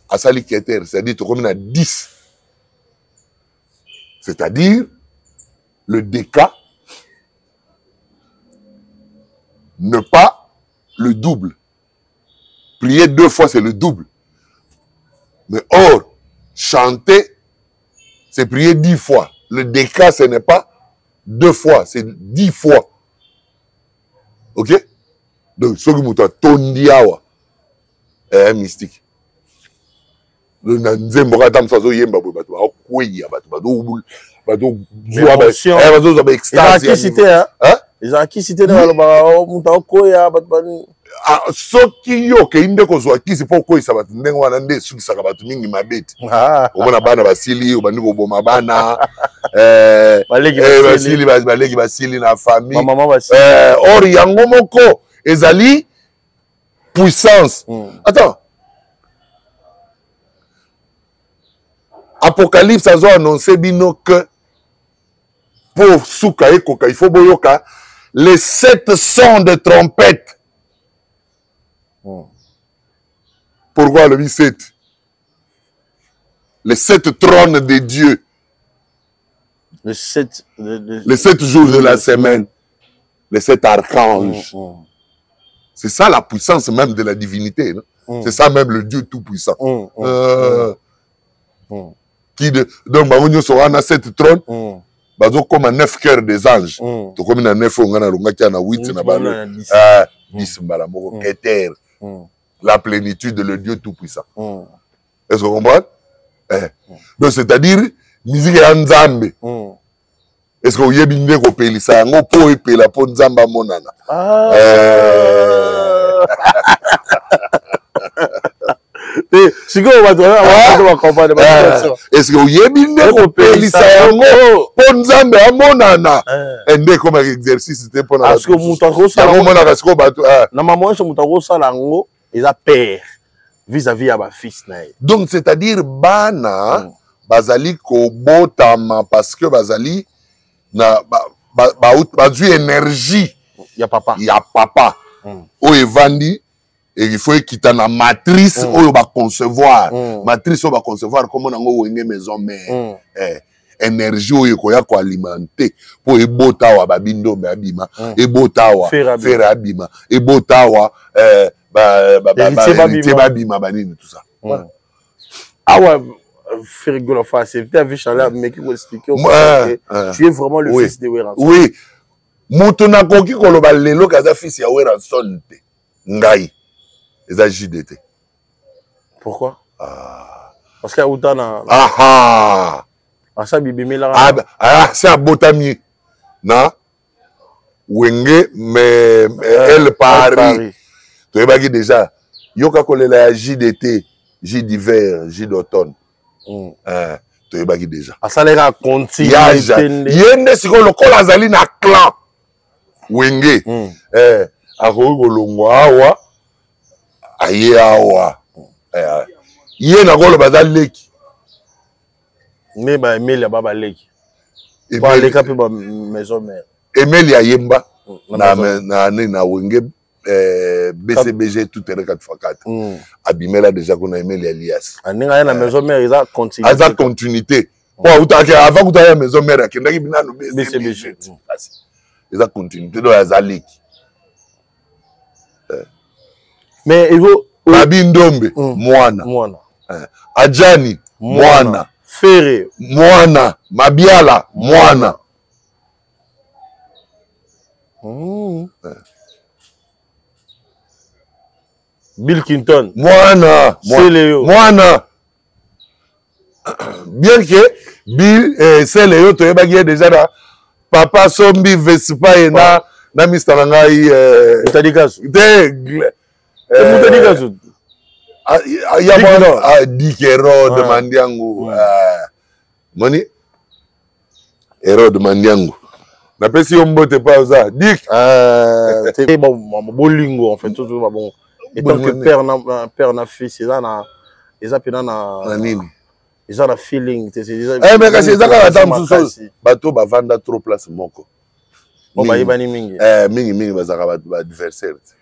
asali keter, c'est-à-dire tokomi na 10. C'est-à-dire, le déca ne pas le double. Prier deux fois, c'est le double. Mais or, chanter, c'est prier 10 fois. Le déca, ce n'est pas 2 fois, c'est 10 fois. Ok? Donc, ce qui m'a tondi awa, est mystique. Na nzembo kaka mosusu azoyemba boye, bato bakweya, bato bazozwa baextase. Ezalaki kisi te, balobaka moto akoya bato. Soki yo okei nde kozwa kisi mpo okoyisa bato ndenge wana, nde esukisaka bato mingi mabe te. Omona bana basili, obandi koboma bana, basili, baleki basili na famille. Or yango moko ezali puissance. Attends, Apocalypse azo annoncer bino que pour suka ekoka, il faut boyoka les 7 sons de trompette. Pourquoi le 7? Les 7 trônes de Dieu. Les 7, les 7 jours de la semaine. Les 7 archanges. C'est ça la puissance même de la divinité. Non? C'est ça même le Dieu tout-puissant. Qui de, donc, bango nyonso wana 7 trônes, bazokoma 9 cœurs des anges. Tokomi na 9, oyo nga nalongaki na 8 na balo. 10 mbala moko, Keter. La plénitude de le Dieu tout-puissant. Est-ce que vous comprenez? Donc, c'est-à-dire, musique ya Nzambe. Est-ce que oyebi nde kopelisa yango mpo epela mpo Nzambe amonana? Sikoyo bato bacomprendre. Est-ce que oyebi nde kopelisa yango mpo Nzambe amonana? Nde ekomaka exercice te mpona Parce que moto akosala yango, omonaka sikoyo bato na mama nyonso, moto akosala yango eza père vis-à-vis ya bafils na ye. Donc, c'est-à-dire, bana bazali kobotama parce que bazali na bazwi énergie ya papa. Ya papa oyo evandi et il faut ekita na matrice oyo baconcevoir. Matrice oyo baconcevoir, kombo nango Wenge Maison Mère. Énergie oyo ekoya koalimenter mpo ebota awa babindombe abima, ebota awa Ferre abima, ebota awa Héritier babima, banini, tout ça. Awa Ferre Gola fa accepté avec chaleur, mais qui expliquer que tu es vraiment le fils de Werrason? Oui, moto nakoki koloba lelo kaza fils ya Werrason te, ngai, eza JDT. Pourquoi? Parce que auta na asa bibimelaka. Ah, se abotami na Wenge, mais El Paris toyebaki déjà. Yoka kolela ya JDT, J d'hiver, J d'automne. Toyebaki déjà. Asalaka continuité. Ye nde sikoyo lokola azali na clan Wenge, akoki kolongwa awa, aye awa. Ye nakoloba aza leki. Nde baemeli aba baleki, baleka mpe ba Maison Mère. Emeli ayemba na nini, na Wenge BCBG tout terrain 4x4. Abimela déjà kuna Emeli Elias. Ndenge aya na Maison Mère eza continuité. Aza continuité po autaki avant kuta ya Maison Mère, akendaki nano BCBG, eza continuité, donc aza leki. Mais ezo Babi Ndombe mwana. Mwana. Ajani mwana. Ferre mwana, Mabiala mwana. Bill Clinton mwana, Celeo mwana. Bien que Bill Celeo toyebaki ye déjà na papa sombi Vespa ye na mista na ngai Mutadikasu te. Mutadikasu. Ya mwana Dick Herode Mandiangu, moni Herode Mandiangu, napesi yo mbote pa oza Dick. Bolingo en fait toujours bon étant que père na fils, eza na, eza mpena na nini? Eza na feeling te. Mais kasi eza kaka ta mosusu, bato bavanda trop place moko. Bayebani mingi. Mingi mingi bazalaka baadversaire te.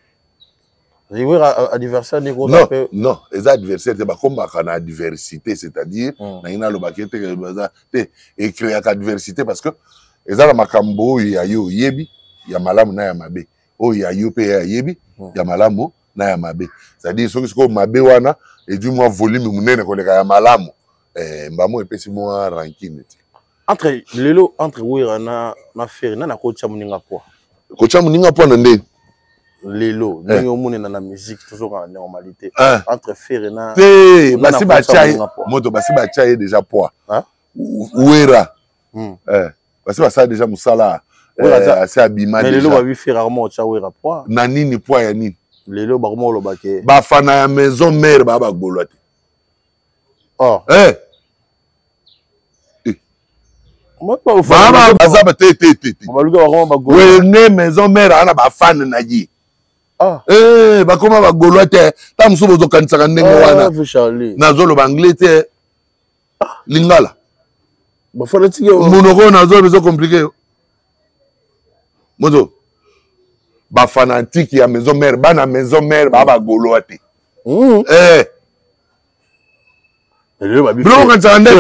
Adversaire ndenge? Non, non, eza adversaire te. Bakombaka na adversité, c'est-à-dire nangi nalobaki ete baza te ecréaka adversité, parce que eza na makambo oyo ya yo oyebi ya malamu na ya mabe, oyo ya yo mpe ya yebi ya malamu na ya mabe. C'est-à-dire soki sikoyo mabe wana ezwi mwa volume monene koleka ya malamu, mbamo epesi mwa rancune te. Entre lelo, entre Wera na Ferre, nani akotia moninga poa? Kotia moninga poa na ndeni? Lelo ndenge omonena na musique, toujours na normalité, entre Ferre na Te, basi batia ye moto, basi batia ye déjà poa. Wera, basi basala déjà mosala, asi abima. Lelo babi Ferre akoma kotia Wera poa. Na nini? Poa ya nini? Lelo bakoma koloba ke bafana ya maison mère baa bagolwa te. Oh. Baza te, te, te, te. Wenge maison mère aa na bafane na ye, bakoma bagolwa te. Ta mosusu bozokanisaka ndenge wana. Nazoloba anglais te, lingala. Monoko nazoloba eza compliqué. Yo moto, bafanatike ya maison mère, bana maison mère baa bagolwa te. Biloko kanisaka nde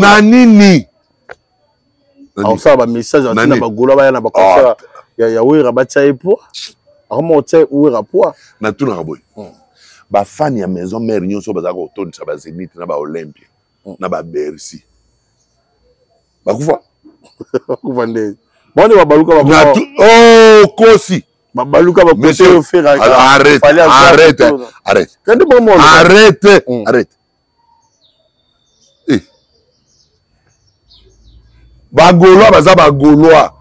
na nini? Akosala bamessage atina bagolwa baya na baconcert ya Wera, batia ye poa, akoma kotia Wera poa. Natunaka boye: bafani ya maison mère nyonso bazalaka kotondisa bazénith na baolympia na babercy, bakufa? Bakufa nde bone babaluka. Kosi. Babaluka. Arrête, arrête, arrête, arrête, arrête. Bagaulois baza bagaulois,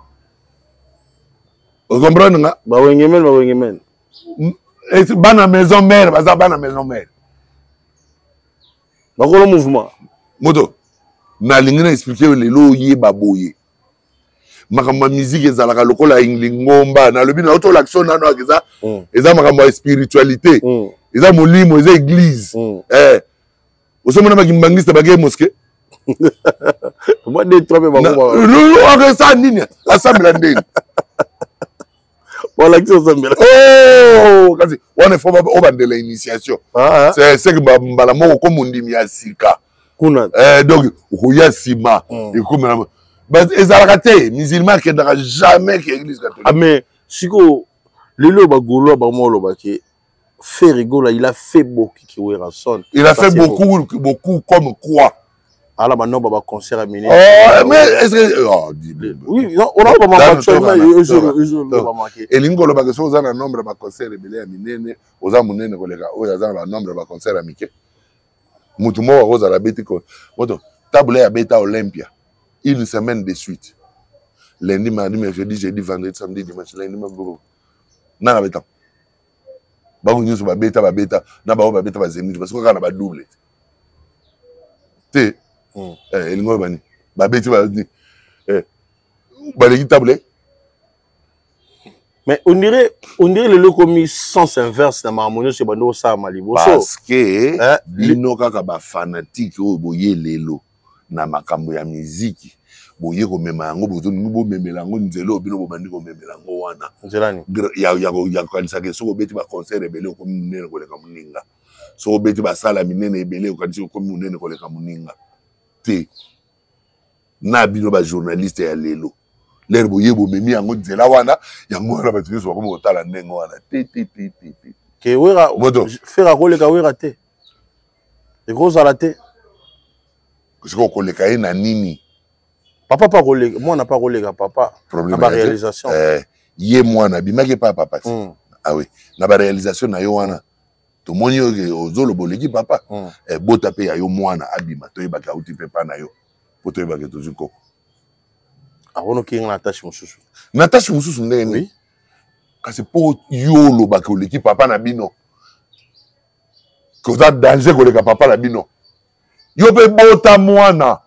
ocomprendre nga? Bawengemen, bawengemen. Bana maison mère baza bana maison mère. Bakolo mouvement. Moto nalingi na explique yo lelo, oyeba boye: makambo ya musique ezalaka lokola lingomba. Nalobi na otolakisa nano aka eza makambo ya spiritualité, eza molimo, eza église. Ozomona bakimbangiste bakeye mosquée. Esa nini? Asambela ndeni? Balakisi osambela. Kasi wana ifo obandela initiation, c'est que mbala moko ko mondimi ya sika. Kuna. Donc okoya nsima ekomela. Ezalaka te, musulman akendaka jamais ke église catholique. Ah, mais sikoyo lelo bagaulois bango olobaki Ferre Gola, il a fait beaucoup que Werrason. Il a fait beaucoup, beaucoup comme quoi? Ala banombre ba concert ya minene. Oh, mais est-ce que, oh, Oui, on a ba actuellement. Elingi kolobaka soki oza na nombre ya baconcert ebele ya minene, oza monene koleka oyo aza na banombre ya baconcert ya mike. Motu moko akozala abeti moto table ya beta Olympia une semaine de suite, lundi, mardi, mercredi, jeudi, vendredi, samedi, dimanche, lundi, nana beta. Bango nyonso babeta, babeta na bango, babeta bazénith, parce que kaka na badouble te. Elingi oyo bani babeti baleki table. Mais on dirait lelo ekomi sens inverse na makambo nyonso ebandi osalama liboso. Parce que bino kaka bafanatike oyo boye lelo na makambo ya miziki, boye komema yango, bozolingi bomemela yango nzela oyo bino bobandi komemela yango wana. Nzelani? Ya kokanisaka soki obeti baconcert ebele, okomi monene koleka moninga. Soki obeti basala minene ebele, okanisi okomi monene koleka moninga te. Na bino bajournaliste ya lelo, lere boye bomemi yango nzela wana, yango wana bato nyonso bakomi kotala ndenge wana te, te, te, te, te. Ke Wera, Ferre akoleka Wera te, ekozala te. Sikoyo okoleka ye na nini? Papa pa koleka, mwana pa koleka papa. Problème na ba réalisation. Eh, ye mwana abimaki epai ya papa ti. Ah oui, na ba réalisation na yo wana. Tomoni yo ke ozoloba oleki papa. Eh, bota pe ya yo mwana abima toyebaki auti pe epai na yo. Po toyebaki tozwi koko. Akono kinga na tâche mosusu. Na tâche mosusu ndenge nini? Oui. Kasi po yo olobaki oleki papa na bino. Koza danger koleka papa na bino. Yo pe bota mwana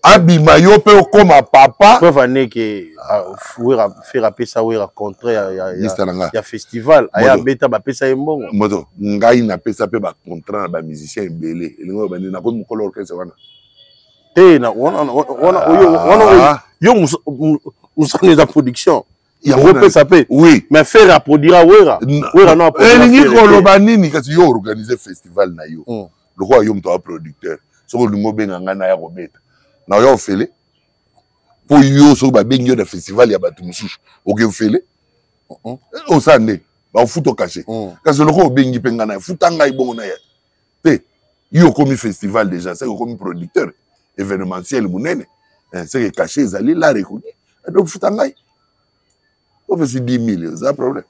abima yo pe okoma papa. Preuve année que Wera Ferre apesa Wera contrat ya ya ya, ya festival aya abeta bapesa ye mbongo. Moto ngai napesa pe ba contrat na ba musiciens ebele elingi oyo bandi nakomi mokolo orchestre wana. Te na wana wana oyo wana oyo yo musana eza production. Yango opesa pe. Oui. Mais Ferre aproduira Wera. Wera non aproduira. Elingi koloba nini kasi yo organiser festival na yo. Lokola yo moto aza producteur. Soki olingi obenga ngai naya kobeta. Na oya ofele. Po yo soki babengi yo na festival ya bato mosusu oke ofele. Osala nde bakofuta okashe. Kasi lokola obengi mpe ngai naya futa ngai bongo naya. Te yo okomi festival déjà seke okomi producteur événementiel monene. Seke cachet ezali la reconnu. Donc futa ngai. Opesi 10 000 eza problème.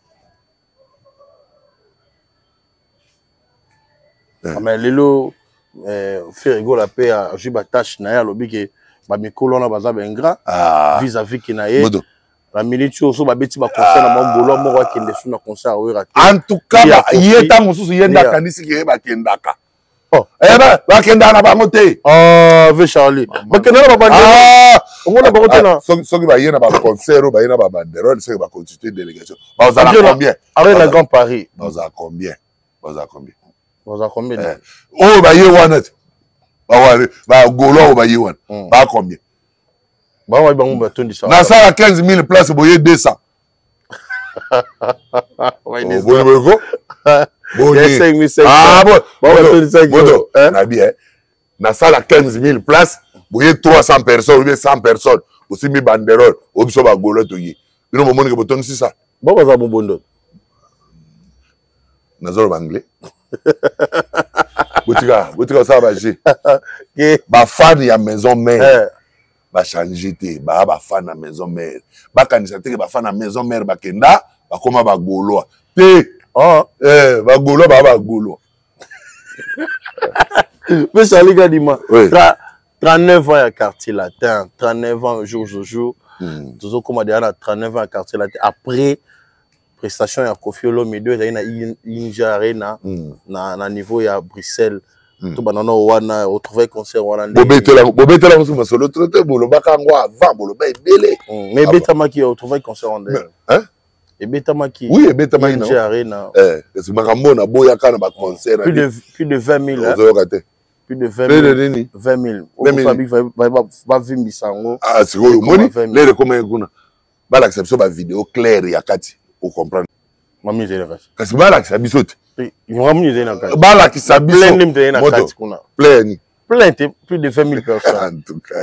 Mais lelo Ferre Gola pe azwi ba tâche na ye alobi ke ba mikolo wana baza ba ingrat vis-à-vis ke na ye. Na minute oyo so babeti ba concert na bango Gaulois moko akende su na concert ya Wera te. En tout cas, ye ntango mosusu ye nde akanisi ke ye bakendaka. Bakendaka na bango te. Ah, ve Charlie. Bakendaka na ba banderole. Omona bango te na. Soki baye na ba concert oyo baye na ba banderole, soki ba constituer délégation. Bazala combien? Arena Grand Paris. Bazala combien? Bazala combien? Bazala combien? Oyo baye wana te. Ba Gaulois oyo baye wana. Ba combien? Bango bayi bango batondisa. Nasala 15 000 places boye 200. Boni boyeko? Boni. Ah bon. Moto. Nabi eh. Nasala 15 000 places boye 300 personnes ou bien 100 personnes. Osimbi banderole, obiso ba Gaulois toye. Bino bomoni ke botondisi ça. Bango baza bobondo. Nazoloba anglais. Botika, botika osala ba jeu. Ba fan ya maison mère. Ba changer te, ba ba fan ya maison mère. Bakanisa te ke ba fan ya maison mère bakenda, bakoma ba Gaulois. Te. Ba Gaulois ba ba Gaulois. Mais Charlie Kadima, 39 ans ya quartier latin, 39 ans jour au jour. Tozokoma déjà na 39 ans ya quartier latin après prestation ya Koffi Olomide ezali na Inja Arena na niveau ya Bruxelles. To banana wana retrouver concert wana nde. Bobetela mosusu masolo trop te, bolobaka yango avant, boloba ebele. Mais ebetamaki retrouver concert wana nde. Hein? Ebetamaki. Oui, ebetamaki na Inja Arena. Kasi makambo na boyaka na ba concert. Plus de 20 000. Ozoyoka te. Plus de 20 000. Plus de nini? 20 000. 20 000. Ba vimbisa yango. Ah, sikoyo omoni lere ekoma kuna. Balakisa biso ba vidéo claire ya kati, o comprendre. Mami ezali na kati. Kasi balakisa biso te. Mami ezali na kati. Balakisa biso. Plein nde ezali na kati kuna. Plein. Plein te, plus de 20 000 personnes. En tout cas.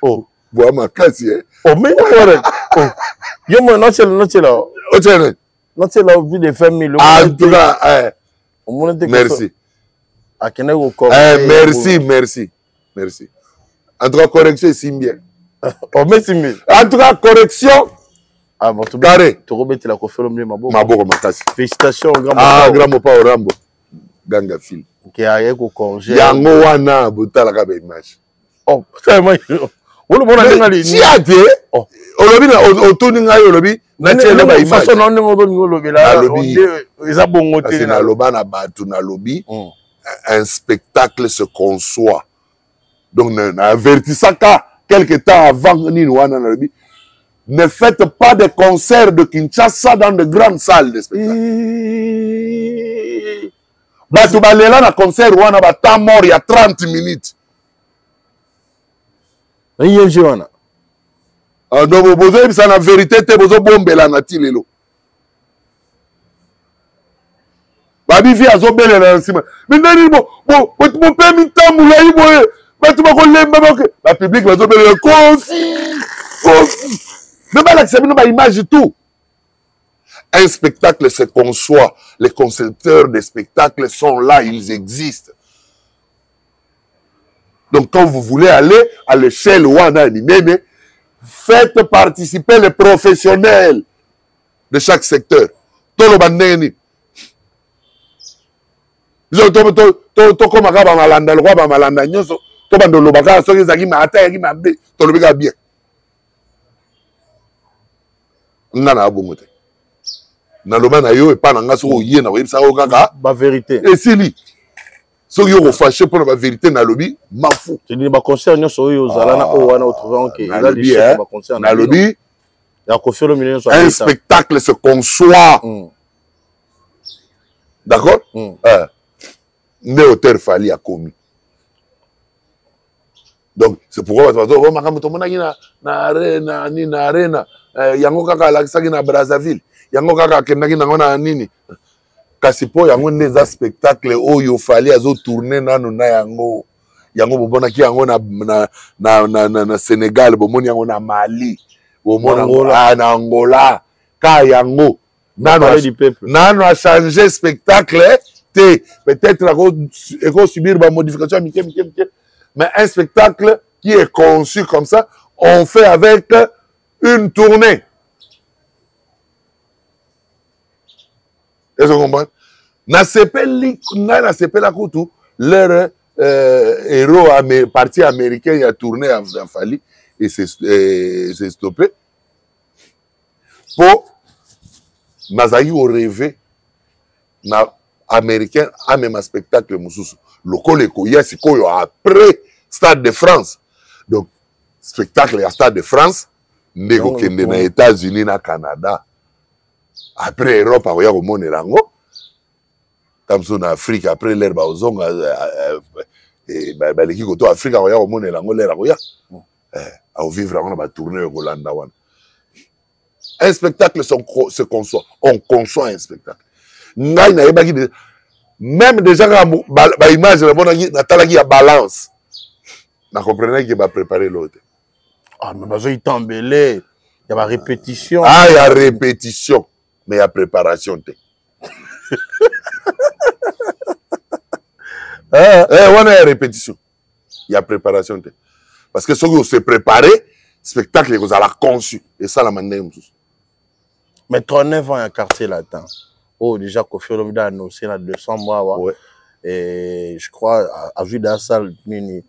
Oh. Boa makasi eh. Oh mais yo oh. Yo mo notiela notiela. Otiela. Notiela plus de 20 000. En tout cas, eh. Omona te. Merci. Akende ko corriger. Eh, merci, merci. Merci. En tout cas, correction esimbi bien. Oh, merci mais. En tout cas, correction. Ah bon, carré. Tokobetela Koffi Olomide maboko. Maboko makasi. Félicitations grand Ah, grand Mopao Rambo. Ganga fil. Ke aye ko corriger. Yango wana botalaka ba image. Oh, tellement. Wolo bona ndenge ali. Tia te. Olobi na otuni ngai olobi na tiela ba image. Façon na ndenge ozolinga olobela. Nalobi. Eza bongo te. Kasi naloba na bato nalobi un spectacle se conçoit. Donc na avertissaka quelque temps avant nini wana nalobi ne faites pas de concerts de Kinshasa dans de grandes salles de spectacle. Bato balela na concert wana ba temps mort ya 30 minutes. ING wana. Ah, donc bozoyebisa na vérité te, bozobombela na ti lelo. Babi vi azobelela na nsima. Mais ndeni bo bo bopemi ntango molai boye bato bakolemba bake ba public bazobelela Koffi Koffi. Mais balakisa bino ba image tout. Un spectacle se conçoit. Les concepteurs des spectacles sont là, ils existent. Donc quand vous voulez aller à l'échelle wana ya minene, faites participer les professionnels de chaque secteur. Toloba ndenge nini? Biso tokóma kaka bamalanda lokola bamalanda nyonso, tobanda oloba kaka soki ezalaki ata eyaki mabe, tolobi kaka bien. Nga na bongo te, naloba na yo epa na nga, soki oye na koyebisaka yo kaka baverité, esili. Soki yo kofâcher mpona baverité nalobi, mafu. Baconcert nyonso oyo ozala na oyo wana, otrouve ke eza baconcert nalobi ya Koffi Olomide nyonso. Un spectacle se conçoit, d'accord? Nde auteur Fally akomi. Donc c'est pourquoi bato bazo makambo tomonaki na arena nini, na arena yango kaka alakisaki na Brazzaville, yango kaka akendaki nango na nini. Kasi mpo yango nde eza spectacle oyo Fally azotourner nano na yango. Yango bomonaki yango na Sénégal, bomoni yango na Mali, bomoni Angola. Na Angola. Ka yango nano Palais du Peuple. Nano achanger spectacle te. Peut-être ekosubir bamodification ya mike mike mike, mais un spectacle qui est conçu comme ça, on fait avec une tournée. Est-ce que vous comprenez? Nasepeli, ngai nasepela kutu leur héros parti américain ya tournée ya Fally et c'est stoppé, mpo nazalaki korêver na américain amema spectacle mosusu lokola ekoya sikoyo après Stade de France. Donc spectacle ya Stade de France nde ekokende na États-Unis, na Canada, après Europe akoya komonela yango ta mosusu na Afrique. Après l'heure baozonga, baleki koto Afrique, akoya komonela yango l'heure akoya akovivre yango na batournée oyo ekolanda wana. Un spectacle se conçoit, on conçoit un spectacle. Ngai nayebaki même déjà kaka baimage namonaki, natalaki ya balance, na comprenaki ke bapréparer lo te. Ah, mais bazoi tambele ya barépétition. Ah, ya répétition, mais ya préparation te. Eh, wana ya répétition, ya préparation te, parce que soki ose préparé, spectacle ekozala conçu, esalama ndenge mosusu. Mais 39 ans ya Quartier Latin oyo, déjà Koffi Olomide annoncé na décembre awa. Et je crois azwi da salle nini,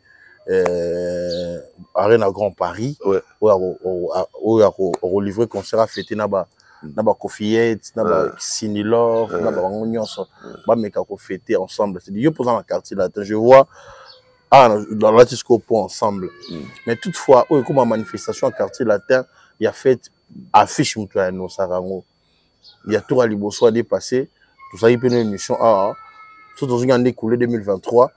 Arena Grand Paris, oyo akolivrer concert, afêter na bakofiete, na basinilor, na babango nyonso, bameka kofêter ensemble. C'est yo mpoza na Quartier Latin, je vois ah dans la sikoyo po ensemble. Mais toutefois oyo ekoma manifestation ya Quartier Latin ya fête, affiche moto ayannosaka yango ya tour ya liboso a dépassé. Tozalaki mpe na émission awa so, tozongi ande coulé 2023,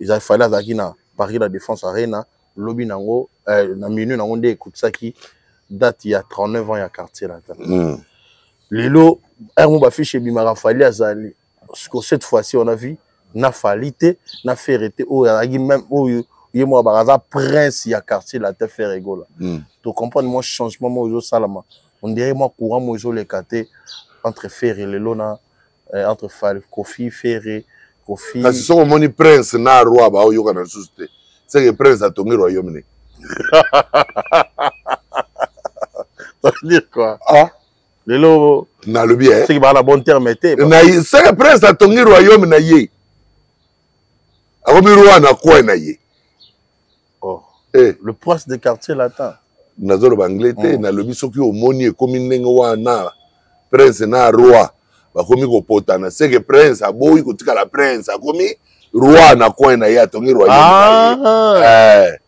ezali Fally azalaki na Paris, La Défense Arena. Lobi nango na minuit nango nde ekotisaki date ya 39 ans ya Quartier Latin. Lelo ere mo bafiche ebimaka, Fally azali. Siko cette fois-ci on a vu na Fally te, na Ferre te, oyo azalaki même, oyo ye moko baka aza prince ya Quartier Latin, Ferre Gola. To comprendre mwa changement moko ezosalama, on dirait mwa courant moko ezoleka te entre Ferre lelo na entre Fally, Koffi, Ferre, Koffi. Kasi soki omoni prince na roi baoyokana lisusu te, seke prince atongi royaume ne. Ça veut dire quoi? Ah. Lelo nalobi eh. Soki baa na bon terme te. Na seke prince atongi royaume na ye, akomi roi na coin na ye. Oh. Eh. Le prince de Quartier Latin. Nazoloba anglais te. Nalobi soki omoni ekomi ndenge wana, prince na roi bakomi kopotana, seke prince aboyi kotikala prince, akomi roi na coin na ye, atongi royaume na ye. Ah. Eh.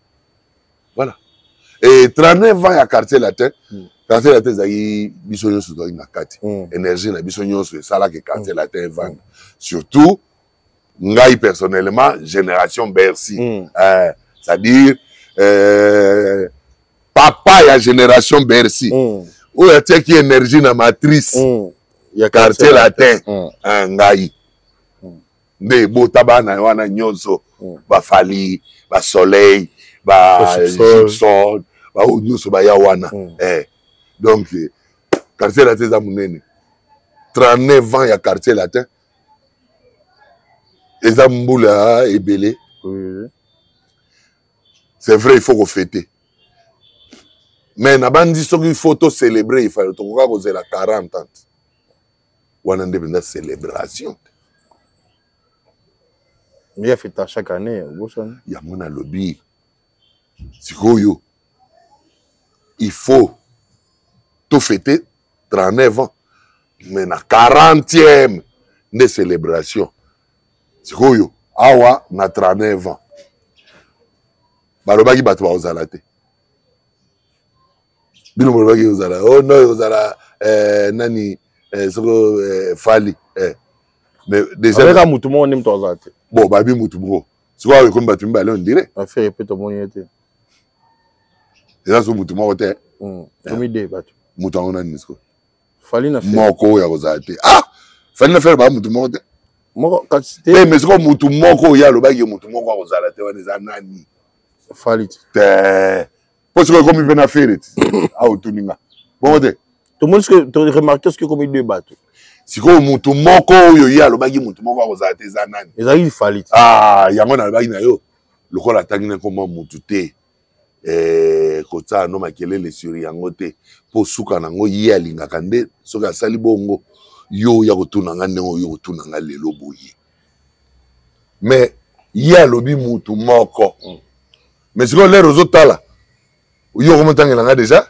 Voilà. Et 39 ans ya Quartier Latin, Quartier Latin ezalaki biso nyonso tozalaki na kati. Énergie na biso nyonso esalaki Quartier Latin evanda, surtout ngai personnellement, génération Bercy. C'est-à-dire papa ya génération Bercy oyo atiaki énergie na matrice Ya Quartier Latin. Mm. Ngai nde ebota bana wana nyonso, baFally, basoleil, Ba bagibson, baoyo nyonso baya wana. Donc Quartier Latin eza monene. 39 ans ya Quartier Latin eza mbula ebele. Oui. C'est vrai, il faut kofete, mais nabandi soki il faut tocélébrer, il fallait tokoka kozela 40 ans wana nde mpenza célébration. Mais afeta chaque année, obosani. Yango nalobi, sikoyo il faut tofete 39 ans, mais na 40e nde célébration. Sikoyo awa na 39 ans, balobaki bato bakozala te. Bino bolobaki kozala, oh non, ekozala nani, soko Fally, mais déjà Avec mutu moko nde mutu azala te. Bon, babi mutu moko, sikoyo awa ekomi bato mibale, on dirait. Affaire mpe tomoni ye te. Eza so mutu moko te. Tomi de bato. Mutu yango nani sikoyo? Fally na Ferre. Moko oyo akozala te. Ah, Fally na Ferre baa mutu moko te. Moko kasi te. Te, mais sikoyo mutu moko oyo alobaki mutu moko akozala te wana eza nani? Fally te. Te, mpo sikoyo ekomi mpe na Ferre ti awa, otuni nga bongo te. Tomoni soki to remarquer soki ekomi deux bato. Sikoyo mutu moko oyo ye alobaki mutu moko akozala te eza nani? Ezalaki Fally te. Ah, yango nalobaki na yo, lokola atangi na nkoma mutu te, kotia no makelele sur yango te, mpo suka nango ye alingaka nde soki asali bongo, yo oya kotuna nga ndenge oyo kotuna nga lelo boye. Mais ye alobi mutu moko. Mais sikoyo lere ozotala, yo okomotangela nga déjà.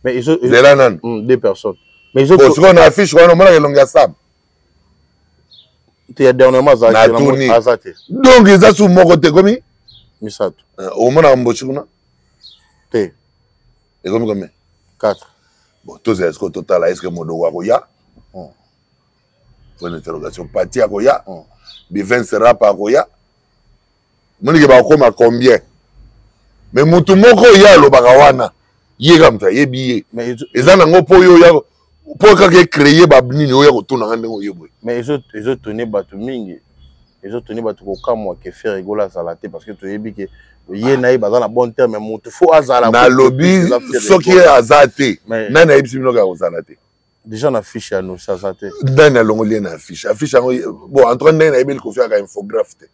Mais ezo Zela nanu. Deux personnes, mais ezo. Bon, sikoyo na affiche wana omonaka elongi ya Sam? Te, ya dernièrement azalaki. Natuni. Aza te. Donc eza su moko te, ekomi misato. Omonaka Mbochi kuna? Te. Ekomi combien? 4. Bon, tozela sikoyo, totala est ce que Modogo akoya, point d'interrogation. Pati akoya, Bivens Rap akoya, monike bakokoma combien? Mais motu moko ye alobaka wana, ye kaka moto ayebi ye. Mais eza nango mpo oyo oya mpo kaka ecréer banini oyo ya kotuna nga ndenge oye boye. Mais ezotone bato mingi, ezotone bato kokamwa ke Ferre Gola azala te, parce que toyebi ke ye na ye baza na bon terme. Motu fo azala. Nalobi, soki ye aza te, nani ayebisi bino kaka kozala te? Déjà na fiche ya nosi aza te. Nani alongoli ye na affiche? Affiche yango, bon, en tout cas ndenge nayebeli, Kofi aka infographe te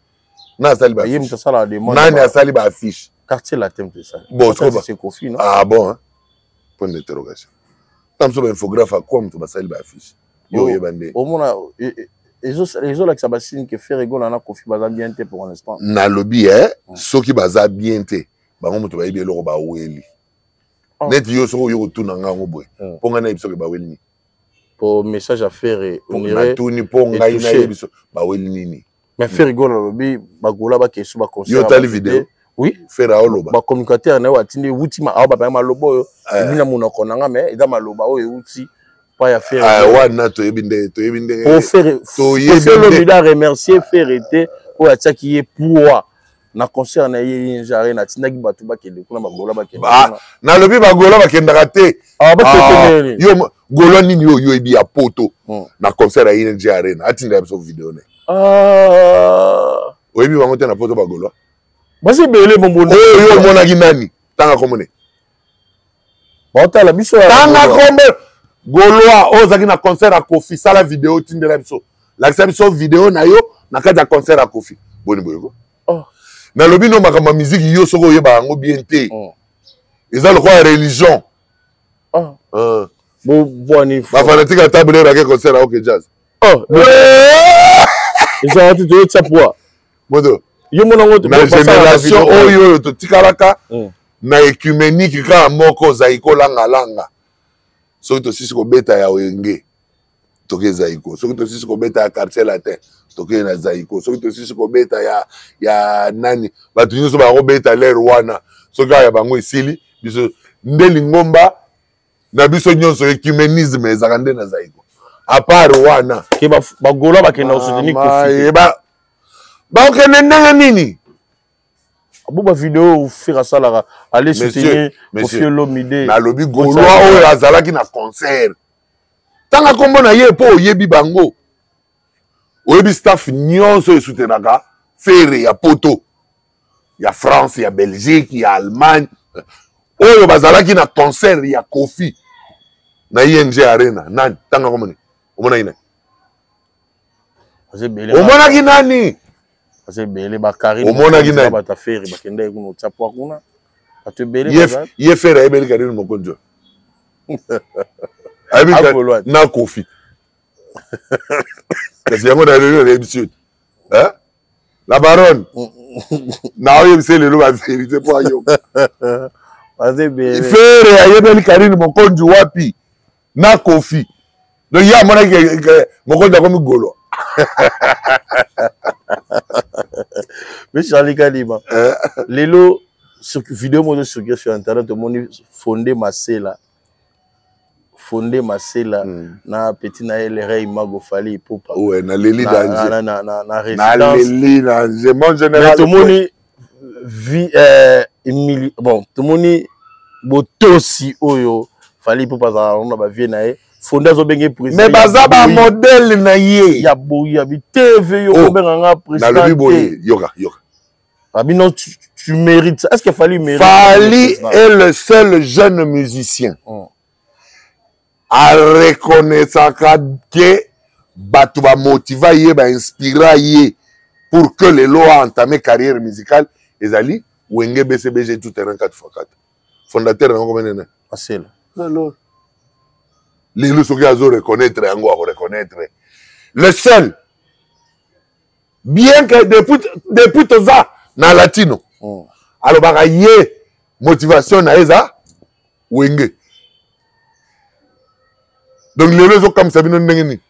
na asali. Ye moto asala demande. Nani asali baaffiche? Quartier Latin mpe esali. Bon. C'est Kofi, non? Ah bon, hein? Point d'interrogation. Na biso bainfographe akwa moto basali baaffiche, yo oyeba nde. Omona ezolakisa basigne ke Ferre Gola na Kofi baza bien te pour l'instant. Nalobi e, soki baza bien te, bango moto bayebi eloko baweli. Neti yo soki oyo kotuna nga yango boye, mpo ngai nayebi soki baweli nini. Po message ya Ferre. Natuni mpo ngai nayebi so baweli nini. Mais Ferre Gola alobi bagola bakesu baconcert. Yo otali video? Oui. Ferre aoloba. Bacommunicateur na yo atindi ewuti awa, bapaya maloba oyo ebi na monoko na nga, mais eza maloba oyo ewuti pa ya Ferre. Wana toyebi nde, toyebi ndenge. Ferre Olomide aremercier Ferre te oyo atiaki ye poids na concert na ye ING Arena, atindaki bato bakende kuna, bagola bakende. Nalobi bagola bakendaka te. Yo gola nini oyo oyebi ya poto na concert ya ING Arena atindaka biso video ne? Oyebi bango te na poto, bagolwa. Basi ebele mombono. Oyo yo omonaki nani? Tanga komone. Baotala biso. Tanga kombo gaulois oyo ozalaki na concert ya Kofi. Sala video, tindela biso, lakisa biso video na yo na kati ya concert ya Kofi. Boni boyeko. Oh. Nalobi no, makambo ya miziki, yo soki oyeba yango bien te, eza lokola religion. Oh. Bobwani. Bafanatique ya table oyo bake concert ya OK Jazz. Oh. Ezala te, toyotya poids. Moto. Yo mona ngo. Na génération oyo oyo totikalaka na écuménique kaka moko, Zaiko Langalanga. Soki tosisi kobeta ya Wenge, toke Zaiko. Soki tosisi kobeta ya Quartier Latin, tokei na Zaiko. Soki tosisi kobeta ya nani, bato nyonso bakobeta lere wana. Soki kaka ya bango esili, biso nde lingomba na biso nyonso, écuménisme ezalaka nde na Zaiko. À part wana. Ke bagola bakenda kosoutenir Kofi. Bakokende ndenge nini? Abo bavideo Ferre asalaka, aller soutenir Kofi Olomide. Nalobi gaulois oyo azalaki na concert, ntanga nkombo na ye, mpo oyebi bango, oyebi staff nyonso oyo esoutenaka Ferre ya poto, ya France, ya Belgique, ya Allemagne, oyo bazalaki na concert ya Kofi na ING Arena. Nani? Tanga komoni. Omonaki nani? Omonaki nani? Baza ebele bakarine. Omonaki nani? Bato ya Ferre bakendaki kuna otya pwa kuna. Bato ebele. Ye Ferre ayebeli Karine Mokonzi. Ayebi na Kofi. Kasi yango na lelo nayebisi yo te. La baronne. Naoyebisa ye lelo ba vérité mpo ayoka. Baza ebele. Ferre ayebeli Karine Mokonzi wapi? Na Kofi. Donc ye amonaki mokonzi akomi golo. Mais Charlie Kalima, eh. Lelo sur vidéo moko circule sur internet omoni Fonde Masela. Fonde Masela mm. na petit na ye Leray Mago Fally Ipupa. Ouais, na Leli danger. Na na na na résidence. Na Leli danger. Mon général. Mais tomoni vie Emili bon tomoni botosi oyo Fally Ipupa azala na ba vie na ye. Fonde azobenge président. Mais baza ba modèle na ye. Ya boyi ya bi TV yo kobenga nga président. Nalobi boye yoka yoka. Abino tu, tu mérites ça. Est-ce que Fally mérite? Fally est le seul jeune musicien. Mm. A reconnaissaka que bato ba motiva ye ba inspira ye pour que lelo a entamer carrière musicale ezali Wenge BCBG tout terrain 4x4. Fondateur nango komene nani? Asela. Alors lelo soki azo reconnaître yango ako reconnaître le seul bien que depuis depuis toza na latino mm. alobaka ye motivation na ye eza Wenge. Donc lelo ezokamwisa bino ndenge nini?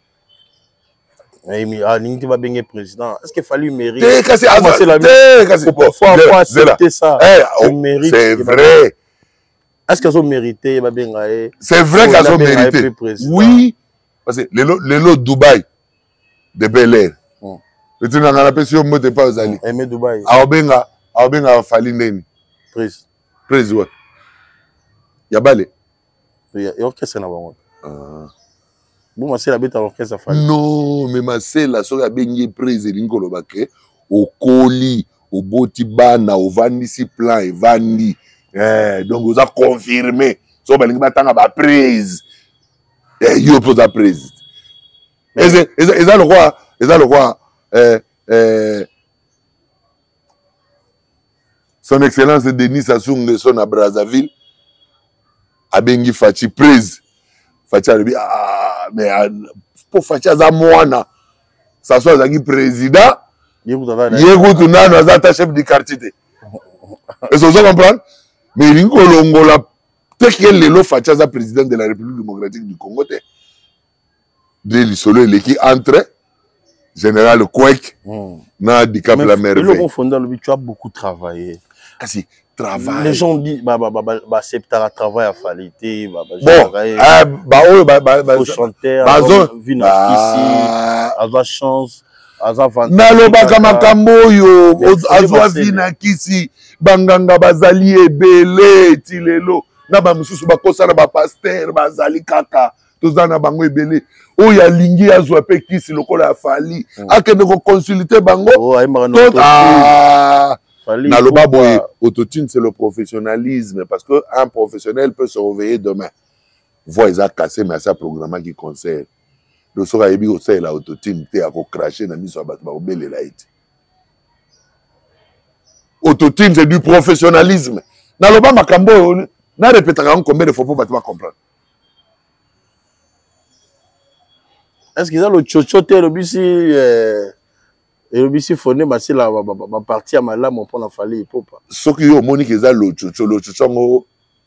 Alingi te babenge président. Est-ce que Fally mérite? Te kasi te kasi faut accepter ça. Eh, oh, mérite. C'est vrai. Est-ce que azo mérité babenga ye? C'est vrai qu'azo mérité. Oui, parce que lelo lelo Dubaï de Bel Air. Etinanga mm. napesi yo mbote pa ozali. Aimé Dubaï. Aobenga aobenga Fally ndeni? Prise. Prise ouais. Ya bale. Ya orchestre na bango. Ah. Bon Masela abeta orchestre Fally. Non, mais Masela soki abengi prise elingi koloba ke okoli oboti bana ovandisi plan evandi eh, donc oza confirmé soki balingi batanga ba prise eh, yo mpe oza prise eza lokwa eza lokwa eh, eh, Son Excellence Denis Sassou Nguesso na Brazzaville abengi Fatshi prise. Fatshi alobi ah mais ah, po Fatshi aza mwana. Sassou azalaki président. Ye kutu nanu aza ata chef du quartier te. Est-ce que vous comprendre? Mais elingi kolongola te ke lelo Fatshi aza président de la République démocratique du Congo te. Nde lisolo eleki entre général Kwek mm. na Dicap la merveille. Eloko Fonda alobi tu as beaucoup travaillé. Kasi travail. Les gens disent ba ba ba ba acceptera travail à Fally te ba ba bon euh, ba oyo ba ba ba chanteur bazo vina kisi aza chance aza nalobaka makambo oyo azwa vi na kisi banganga bazali ebele ti lelo na bamosusu bakosana bapaster bazali kaka toza na bango ebele oyo alingi azwa mpe kisi lokola ya Fally mm. akende koconsulte bango oh, ah, naloba boye autotune c'est le professionnalisme parce que un professionnel peut se réveiller demain voix eza cassé mais asi programmaki concert donc soki ayebi kosalela autotune te akocrache na miso ya bato bakobelela ye te autotune c'est du professionnalisme naloba makambo oyo narepetaka yango combien de fois mpo bato bacomprendre Est-ce qu'ils ont le chocho te elobisi euh, elobisi Fonde Masela baparti ya malamu mpona Fally Ipupa? Soki yo omoni ke eza lochocho lochocho yango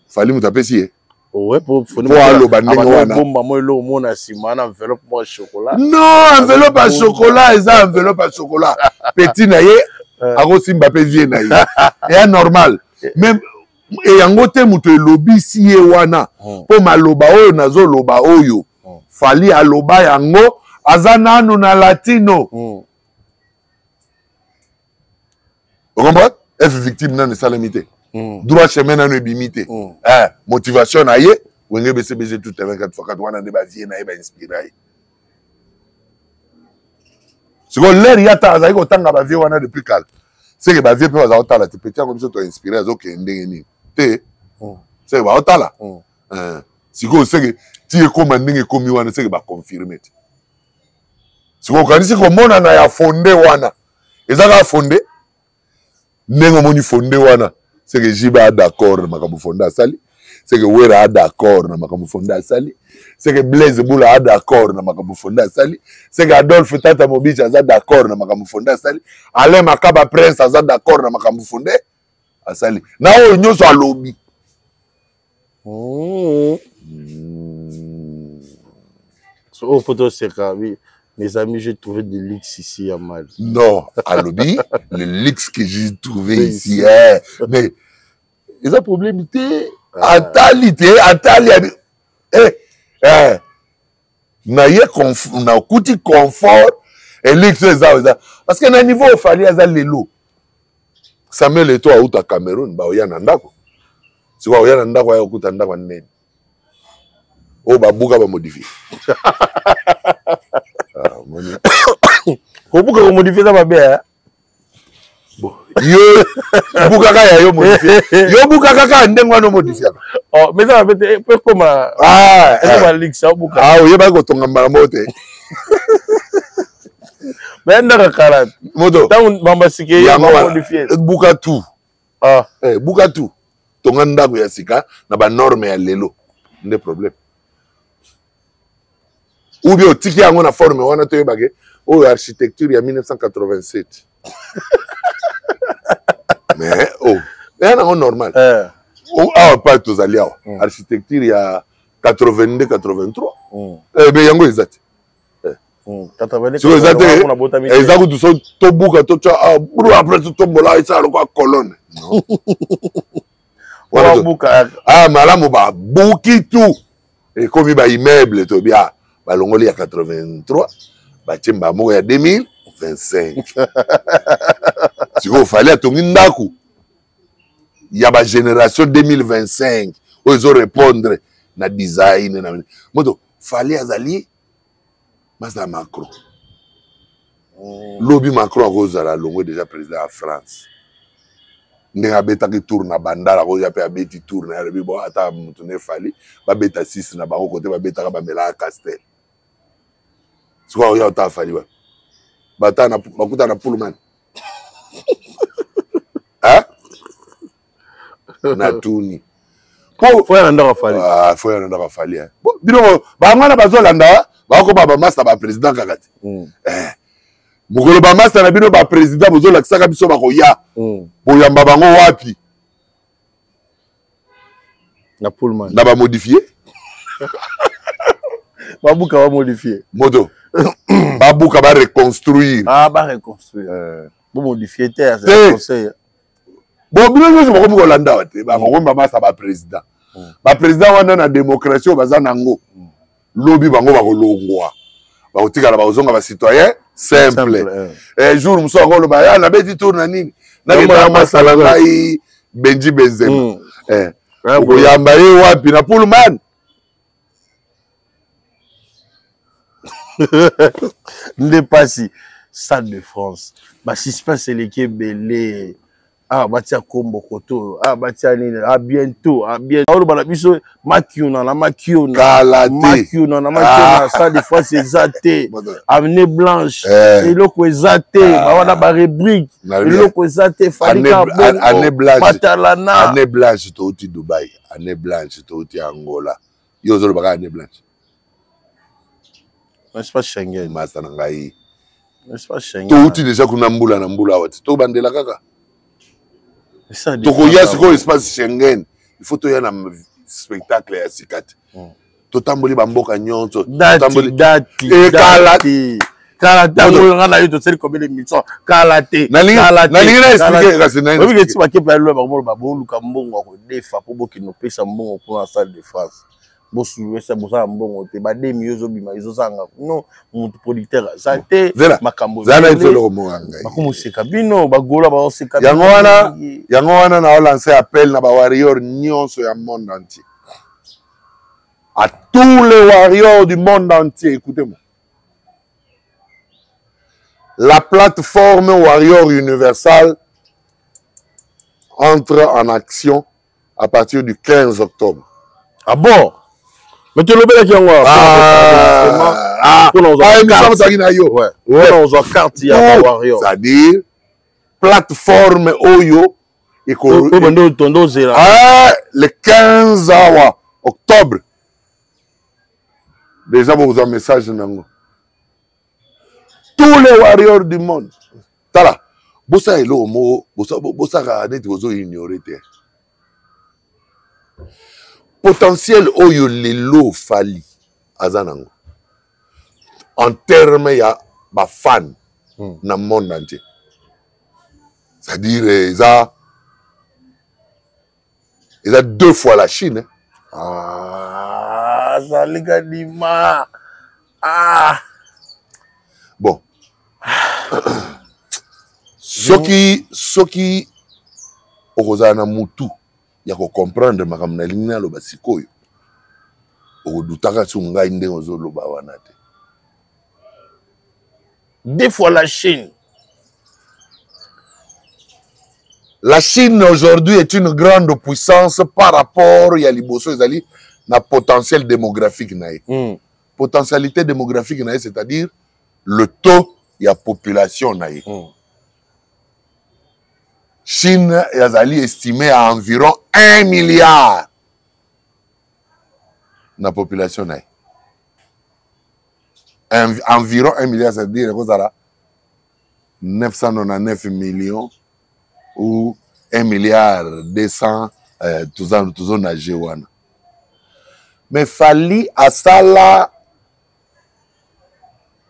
Fally moto apesi ye Ouais, po aloba ndenge wana bomba mo eloko mona nsima na enveloppe mwa ya chocolat. Non, enveloppe ya chocolat eza enveloppe ya chocolat petit na ye akosimba mpe vie na ye eya normal mais yango te moto elobisi ye wana mpo maloba oyo nazoloba oyo Fally aloba yango aza nanu na latino. Okomprendre f victime nanu esalemi te, droit chemin nanu ebimi te, motivation na ye Wenge BCBG tout terrain 4x4 wana nde bavie na ye bainspira ye. Sikoyo lere ye ata azali kotanga bavie wana depuis kala, seke bavie mpe baza kotala te peti yango biso toinspire azokende ndenge nini te, seke baotala sikoyo seke ti ekóma ndenge ekomi wana seke baconfirme te. Sikoyo okanisi komonana ya Fonde wana Eza kaka fonde. Ndenge omoni fonde wana, c'est que JB a d'accord na makambo fonde asali, c'est que Wera a d'accord na makambo fonde asali, c'est que Blaise Bula a d'accord na makambo fonde asali, c'est que Adolphe Tata Mobici aza d'accord na makambo fonde asali, Alain Makaba Prince aza d'accord na makambo fonde asali. Na oyo nyonso alobi. So, oh, poto seka, oui. Mes amis, j'ai trouvé des luxe ici à Mali. Non, alobi, le luxe que j'ai trouvé ici, eh, mais eza problème te. Atali te, atali abi eh eh na ye na kuti confort et luxe eza eza parce que na niveau ofali aza lelo. Samuel Eto'o auta Cameroun ba oya na ndako. Sikoyo oya na ndako aya okuta ndako ya nene. Oyo babuka ba modifier. Ah, omoni. Kobuka ko modifier eza mabe hein? Bon, yo bukaka ya yo modifier. Yo bukaka kaka ndenge wana omodifiaka. Oh, mais eza mabe te, po ekoma Ah, ekoma eh. luxe obuka. Ah, oyebaki kotonga mbala moko te. Mais ndaka kala. Moto. Tango bamba sike yango ba modifier. Buka tout. Ah. Eh, buka tout. Tonga ndako ya sika na ba norme ya lelo. Nde problème. Ou bien otiki yango na forme wana toyeba ke oyo architecture ya 1987. Mais oh, eya nango normal. Eh. Oh, awa pa tozali awa. Architecture ya 82 83. Eh, mais yango eza te. Soki eza te, eza kutu so tobuka totya ah, bru après totombola esala lokola colonne. Non. Wana ah, malamu babuki tout ekomi ba immeuble toyebi ah, balongoli ya 83 batie mbala moko ya 2025. Sikoyo Fally atongi ndako ya ba génération 2025 oyo ezo répondre na design na moto. Fally azali maza Macron. Lobi Macron akozala alongwe déjà président ya France. Ndenge abetaki tour na Bandala, akoya mpe abeti tour na ye, alobi bon, ata moto ne Fally babeta 6 na bango kote babetaka bamelaka Castel. Sikoyo akoya ota Fally wapi? Bata na bakuta na Pullman. Hein? Natuni. Po foya na ndako Fally. Ah, foya na ndako Fally. Hein. Bon, bino bango wana bazolanda, bakoma ba master ba président kaka te. Eh. Mokolo ba master na bino ba président bozolakisaka biso bakoya. Boyamba bango wapi? Na Pullman. Na ba modifier? Babuka ba modifier. Moto. Babuka ba reconstruire. Ah, ba reconstruire. Bo modifier te, c'est un conseil. Bon, bino nyonso bakomi kolanda awa te, bakomi ba masa ba président. Ba président wana na démocratie oyo baza nango. Lobi bango bakolongwa. Bakotikala bakozonga ba citoyen simple. Simple, Eh, jour mosusu akoloba, ya nabeti tour na nini? Nakenda masala ngai Benji Benzema. Eh, okoyamba ye wapi na Pullman? Nde pasi Stade de France. Ba suspense eleki ebele. Ah, batia kombo koto. Ah, batia nini. Ah, bientôt. Ah, bientôt. Oloba na biso makiona na makiona. Kala te. Makiona na makiona. Stade de France eza te. Année blanche. Eh. Eloko eza te. Ah. Ba wana ba rubrique. Na bien. Eloko eza te. Falika Année bongo. année blanche. Matalana. Année blanche touti Dubaï, année blanche touti Angola. Yo ozolobaka année blanche. N'est-ce pas Schengen? Masa na ngai. N'est-ce pas Schengen? Touti déjà kuna mbula na mbula awa ti. Tobandela kaka. Stade de Tokoya France, sikoyo espace Schengen. Il faut toya na spectacle ya sika te. Totamboli ba mboka nyonso. Dati, Totamboli dati, Eh, kala. dati. Kala te, Moto. oyo nga na yo tosali combien de émissions? Kala te, Nalingi- kala te, nalingi na kala expliquer, te. kasi nalingi Oyebi ke expliquer. ti bakepa ya lola bango baloba, boluka mbongo ya kodefa mpo bokende kopesa mbongo mpona Stade de France. Bosuwesa, bosala mbongo te, ba deux millions ezobima, ezozanga. Non, moto producteur aza te, Zela, makambo zela na ebele. eloko moko ya ngai. Bakomoseka bino, bagola bazoseka Yango bino. wana, yango wana na olancer appel na ba warrior nyonso ya monde entier. À tous les warriors du monde entier, écoutez-moi. La plateforme Warrior Universal entre en action à partir du 15 octobre. Ah bon? Mais tu l'obéis qui en a? Ah, ah, Pour nous ah, avoir émission carte. mosaki na yo. Ouais. Ouais. Pour nous avoir carte, il y a Tout. Warrior. C'est-à-dire, Plateforme oyo eko Oyo bando tondo ozela. Ah, le 15 awa octobre déjà bokozwa message nango. Tous les warriors du monde, tala, bosala eloko moko, bosaka neti bozo ignore te potentiel oyo lelo Fally aza nango en terme ya bafan na monde entier. C'est-à-dire eza deux fois la Chine, hein. Ah, azali kadima. Ah. Bon, soki okozala na mutu ya kocomprendre makambo nalingi naloba sikoyo, okodutaka so ngai ndenge ozoloba wana te. Deux fois la Chine. La Chine aujourd'hui est une grande puissance par rapport ya liboso ezali na potentiel démographique na ye. Potentialité démographique na ye, c'est-à-dire le taux ya population na ye. Chine ezali estimé à environ 1 milliard na population na ye. Environ 1 milliard, c'est-à-dire ekozala 999 millions ou 1 milliard 200, tozo nage wana. Mais Fally asala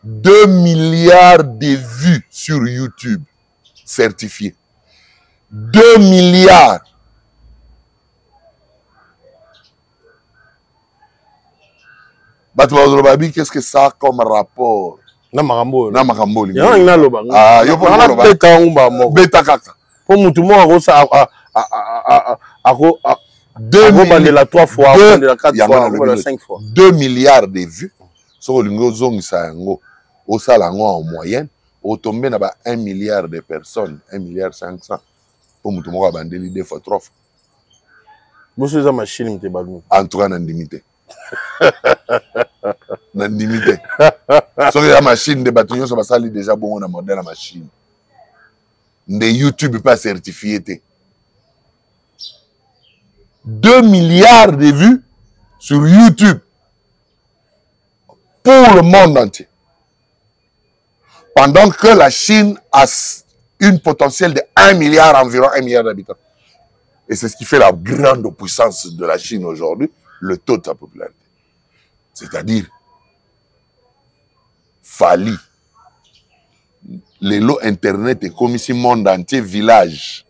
2 milliards de vues sur YouTube certifié. 2 milliards. Bato bazoloba bi, qu'est-ce que ça a comme rapport na makambo oyo? Na makambo oyo. Yango nalingi naloba. Ah, yo mpo Nga naloba. nabeta yango mbala moko. Beta kaka. Mpo mutu moko akobandela 3 fois, akobandela 4 Yango fois, nalobi akobandela 5 fois. 2 milliards de vues, soki olingi ozongisa yango, osala yango en moyenne, otombe na ba 1 milliard de personnes, 1 milliard 500, mpo mutu moko abandeli 2 fois, 3 fois. Boso eza machine mte balu. En tout cas, nandimi te. Nandimi te. Soki eza machine nde bato nyonso basali déjà bongo na modèle ya machine. Nde YouTube pas certifié te. 2 milliards de vues sur YouTube pour le monde entier. Pendant que la Chine a une potentiel de 1 milliard, environ 1 milliard d'habitants. Et c'est ce qui fait la grande puissance de la Chine aujourd'hui, le taux de sa popularité. C'est-à-dire, Fally, les lots Internet et comme ici, monde entier, village.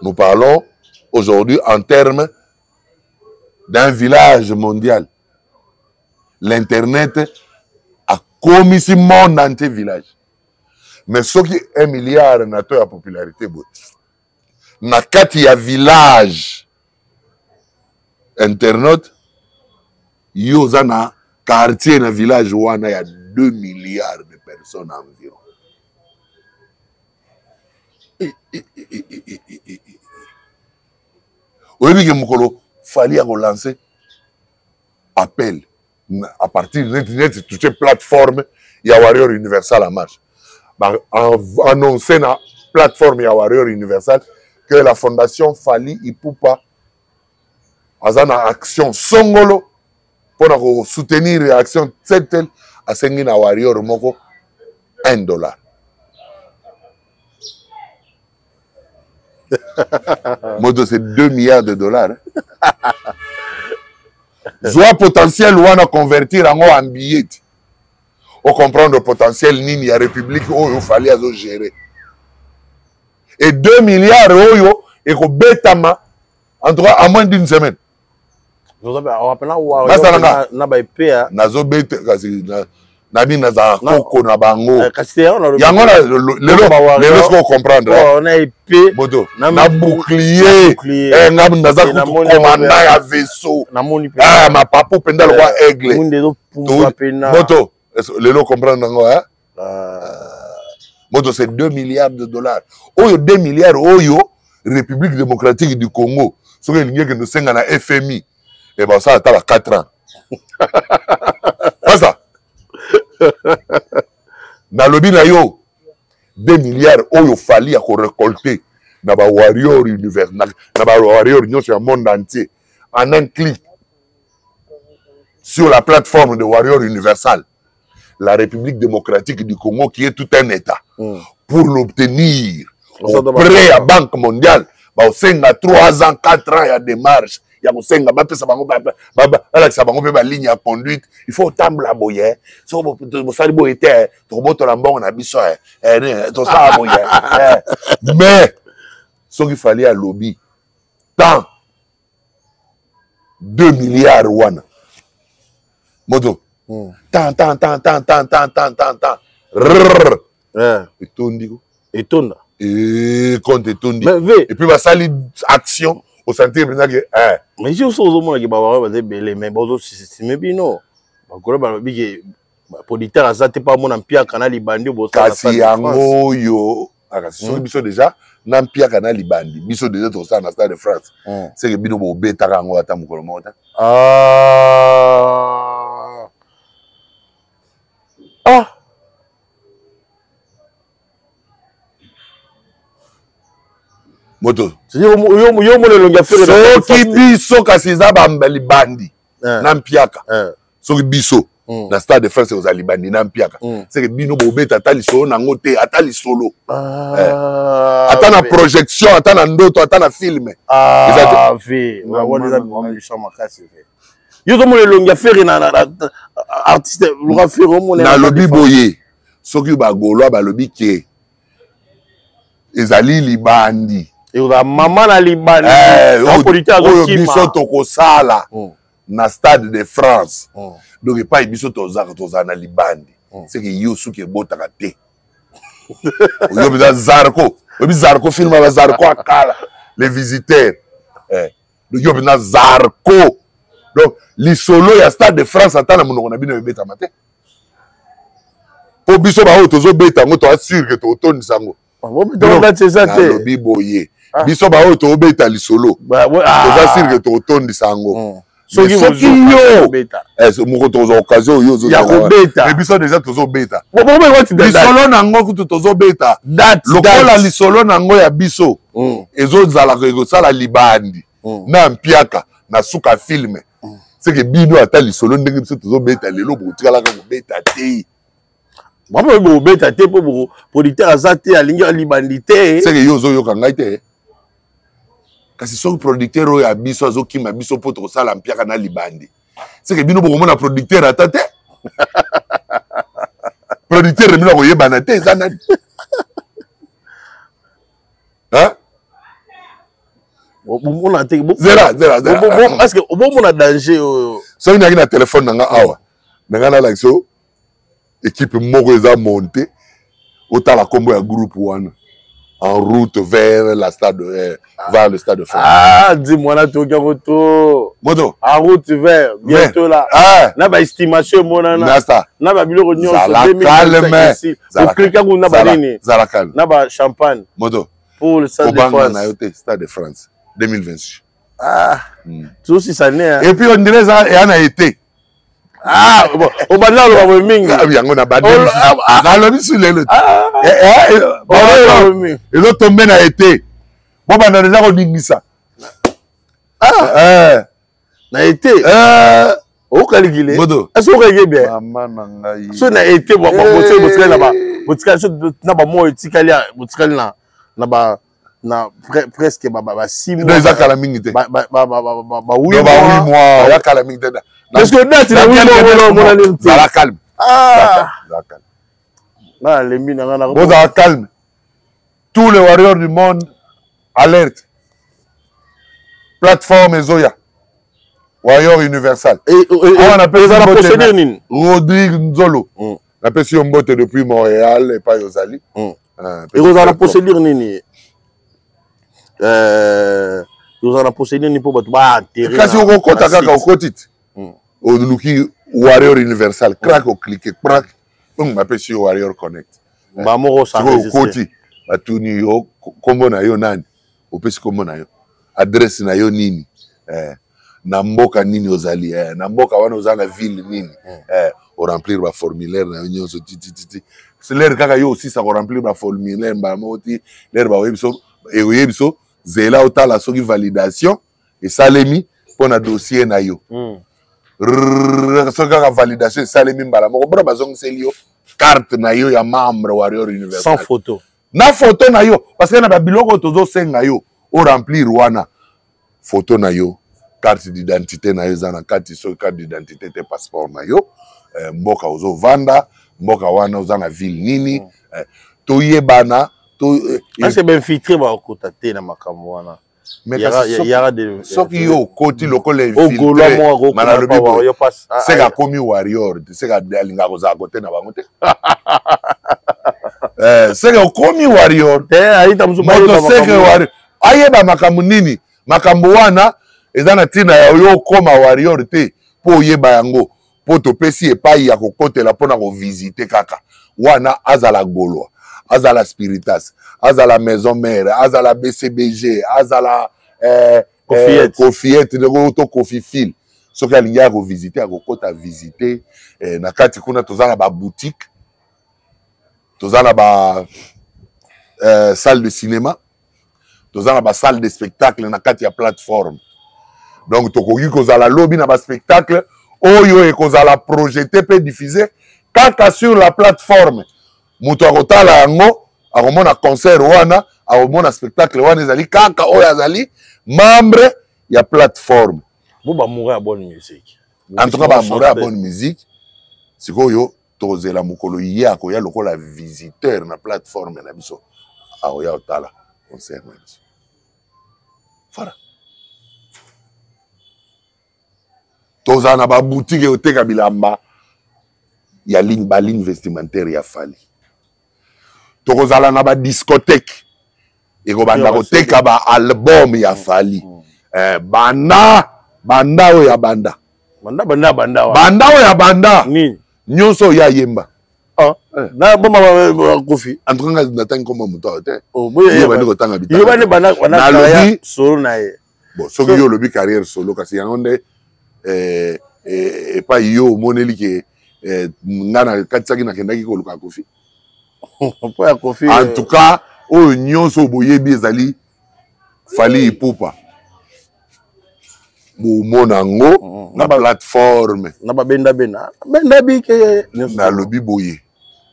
Nous parlons aujourd'hui en termes d'un village mondial. L'Internet a comme ici, monde entier, village. Mais ce qui est 1 milliard na to ya popularité, bo. Na kati ya village internaute, yo oza na quartier na village wana ya 2 milliards de personnes environ. Oyebi ke mokolo Fally ya kolancer appel à partir neti neti touche plateforme ya Warrior Universal en marche. Ba annoncer na plateforme ya Warrior Universal que la fondation Fally Ipupa aza na action songolo mpona ko soutenir action tel tel, asengi na Warrior moko un dollar. Moto, c'est 2 milliards de dollars, hein. Zwa potentiel wana convertir yango en billet. O comprendre potentiel nini ya république oyo Fally azo gérer. Et 2 milliards oyo ekobetama en tout cas à moins d'une semaine. Basala nga. Na ba épée, hein. Nazobeta kasi na bino nazalaka Na- koko na bango. Kasi yango na lobi- Yango na lelo, Ba warrior. lelo soki ocomprendre, hein. Oh, na épée. Moto. Na Na bouclier. bouclier. Nga naza Eh, na kutu moni commandant yango ya vaisseau. Na moni pe. Ah, mapapu mpenza lokwa aigle. Munde ezopumbwa pena. Moto, est-ce que lelo comprendre yango, hein? Ah. Moto, c'est 2 milliards de dollars. Oyo 2 milliards oyo République démocratique du Congo. Soki elingi ekende osenga na FMI. Eh ben, ça ata ba 4 ans. Sasa. Nalobi na yo. 2 milliards oyo Fally ya korecolte na ba warrior univers na, na ba warrior nyonso ya monde entier en un clic sur la plateforme de Warrior Universal, la République démocratique du Congo qui est tout un État, pour l'obtenir auprès ya Banque mondiale, baosenga 3 ans 4 ans ya démarche ya kosenga bapesa bango, balakisa bango mpe baligne ya conduite. Il faut otambola boye, soki bosali boye te, tokobotola mbongo na biso, tosala boye. Mais soki Fally alobi tant 2 milliards wana, moto tan tan tan tan tan tan tan tan tan rrrr, etondi ko. Etonda. Compte etondi. Mais ve Et puis basali action, osentir mpenza ke Mais yo so ozomonaki bawarrior baza ebele, mais bazosisime bino bakolo balobi ke producteur aza te mpo amona mpiaka na libandi oyo bosala na Kasi Stade de France. Yango oyo kasi soki biso déjà na mpiaka na libandi, biso déjà tokosala na Stade de France, seke bino bobetaka yango ata mokolo moko te. Ah. Ah. Moto. Yo yo mona elongi ya Ferre na Soki Stade de France. biso kasi eza libandi na mpiaka, soki biso na Stade de France ekozala libandi na mpiaka, seke bino bobeta ata lisolo nango te, ata lisolo. Ah, ata na projection, ata na ndoto, ata na film. Eza te. Ah, ve wana eza méchant makasi. Ve yo ozomona elongi ya Ferre na artiste luka Ferre omona na Nalobi Stade de France. boye, soki bagaulois balobi ke ezali libandi, Ekozala mama na libandi. Na producteur oyo azokima. Biso tokosala na Stade de France, donc epai biso tozaka, tozala na libandi, seke yo soki ebotaka te, oyo mpenza Zarko, oyebi Zarko, film ya bazarko akala, Les Visiteurs, donc yo mpenza Zarko. Donc lisolo ya Stade de France, ata na monoko na bino ebetama te, mpo biso baoyo tozobeta yango, toza sûr ke tokotondisa yango. Date eza te. Nalobi boye, biso baoyo tobeta lisolo, toza sûr ke tokotondisa yango. Soki Soki yo moko tokozwa occasion oyo Ya kobeta. Mais biso déjà tozobeta date. Lisolo nango kutu tozobeta lokola lisolo nango ya biso ezozalaka, ekosala libandi na mpiaka na suka film, seke bino ata lisolo ndenge biso tozobeta lelo, bokotikalaka kobeta te. Bango bobeta te mpo producteur aza te, alingi alibandi te. Seke yo ozoyoka ngai te. Kasi soki producteur oyo ya biso azokima biso mpo tokosala mpiaka na libandi, seke bino bokomona producteur ata te. Producteur na bino akoyebana te eza nani. Hein? Bomona te. Zela, zela, zela. Parce que obomona danger oyo. Soki nayaki na telefone na nga awa, na ngai nalakisa yo équipe moko eza monte, otala nkombo ya groupe wana, en route vers la stade, vers le Stade de France. Ah, di mwana toki yango to Moto. En route vers bientôt là. Ah. Na baestimation emonana Nasta. na babiloko nyonso. Zala calme. Zala Oklika kuna banini. Zala calme. Na bachampagne Moto. pour le Stade de Kobanga na France. yo te, Stade de France 2026. Ah, tozosisa ne. Et puis on dirait eza eya na été. Ah bon, obanda oloba boye mingi. Ah, yango na bandi. Oh, ah, ah. Nalobi su lelo te. Ah, Eh, oloba boye mingi. Ezotombe na été, bobanda deja koningisa. Na été okalikile. Moto. Est-ce que okalikile bien? Mama na ngai. So na été botikali na ba botikali so na bamois etikali, botikali na ba na presque ba 6 mois. Non, eza kala mingi te. Ba 8 Non, ba 8 mois. mois ya kala mingi te. Parce que date na 8 mois wana omona nini te. Zala calme. Ah, zala calme. Nga nalembi na nga na Bozala calme, tous les warriors du monde, alerte, plateforme ezoya, Warrior Universal. Awa napesi Ezala mbote procédure nini? Rodrigue Nzolo, napesi yo mbote depuis Montréal epai ozali. Ah, Ekozala na procédure nini? Ekozala na procédure nini mpo bato baenterre? Kasi okokota kaka, okoti ti oluki Warrior Universal, crack, oclique, crack, bapesi yo Warrior Connect. Bamoko. Sikoyo okoti, batuni yo nkombo na yo nani, opesi nkombo na yo, adresse na yo nini, na mboka nini ozali, na mboka wana oza na ville nini, oremplir baformulaire na yo nyonso titititi. Lere kaka yo osisa koremplir baformulaire mbala moko ti lere baoyebi biso, ekoyebi biso zela otala soki validation esalemi mpo na dossier na yo. Soki kaka validation esalemi, mbala moko bona bazongiseli yo carte na yo ya membre Warrior Universal sans photo. Na photo na yo, parce que na babiloko oyo tozosenga yo oremplir wana, photo na yo, carte d'identité na yo eza na kati. Soki carte d'identité te, passeport na yo, mboka ozovanda, mboka wana oza na ville nini, toyebana to, Est-ce que bainfiltré bakota te na makambo wana? Mais soki yo okoti lokola infiltré, nalobi seke akomi warrior te, seke alingaka kozala kote na bango te. Seke okomi warrior, moto seke warrior ayeba makambo nini. Makambo wana eza na ntina ya yo okoma warrior te mpo oyeba yango, mpo topesi epai ya kokotela mpona kovisite kaka wana. Azala Gaulois, azala Spiritas, azala Maison Mère, azala BCBG, azala Kofiete to Kofifile, soki alingi ya kovisite, akokota visite. Na kati kuna toza na baboutique, toza na ba salle de cinéma, toza na basalle de spectacle na kati ya plateforme. Donc tokoki kozala lobi na baspectacle oyo ekozala projeté mpe diffusé kaka sur la plateforme. Moto akotala yango, akomona concert wana, akomona spectacle wana, ezali kaka oyo azali membre ya plateforme. Bo bamoura ya bonne musique. En tout cas, bamoura ya bonne musique, sikoyo tokozela mokolo ye akoya lokola visiteur na plateforme na biso, akoya kotala concert na biso. Voilà, tozala na baboutique oteka bilamba ya ligne, baligne vestimentaire ya Fally. Tokozala na badiscothèque ekobanda koteka baalbum ya Fally. Banda banda oyo ya banda. Banda banda banda. Banda oyo ya banda. Nini? Nyonso oyo ayemba. Ah, na boma Kofi. En tout cas, natangi komba moto awa te. Yo bandi kotanga. Yo bandi banda nalobi solo na ye. Bon, soki yo olobi carrière solo, kasi yango nde epai yo omoneli ke nga nakatisaki, nakendaki koluka Kofi. Mpo ya Kofi. En tout cas, oyo nyonso boyebi ezali Fally Ipupa, bomona yango na plateforme. Na babendabenda benda bike. Nalobi boye,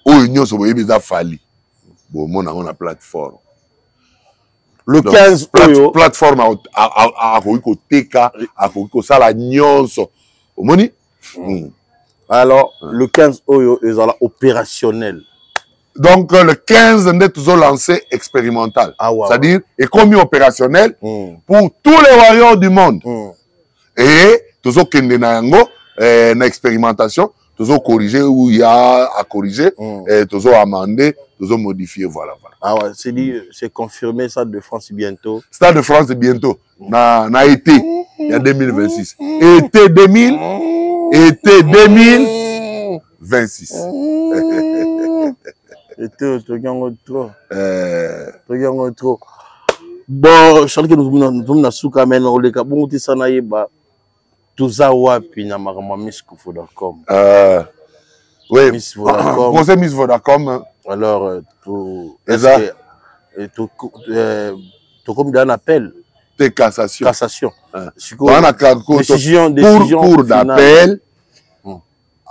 oyo nyonso boyebi eza Fally, bomona yango na plateforme. Le 15 oyo. Plateforme akoki koteka, akoki kosala nyonso omoni. Alors le 15 oyo ezala opérationnel. Donc le 15 nde tozolancer expérimental. Ah, ouais, c'est-à-dire ekomi opérationnel pour tous les warriors du monde et tozokende na yango na expérimentation, tozocorriger où il y a à corriger, tozo amender, tozomodifier, voilà, voilà. Ah ouais, c'est dit, c'est confirmé, Stade de France bientôt. Stade de France bientôt na été ya 2026, été 2000, été 2026. Été toki yango trop. Toki yango trop. Bon, Charles, tomi na suka, me na oleka bongo te sana yeba toza wapi na makambo ya Miss Vodacom. Oui. Miss Vodacom. Conseil Miss Vodacom. Alors to Eza. Tokomi dans appel. Te, cassation. Cassation. Sikoyo na décision, décision cour d'appel finale.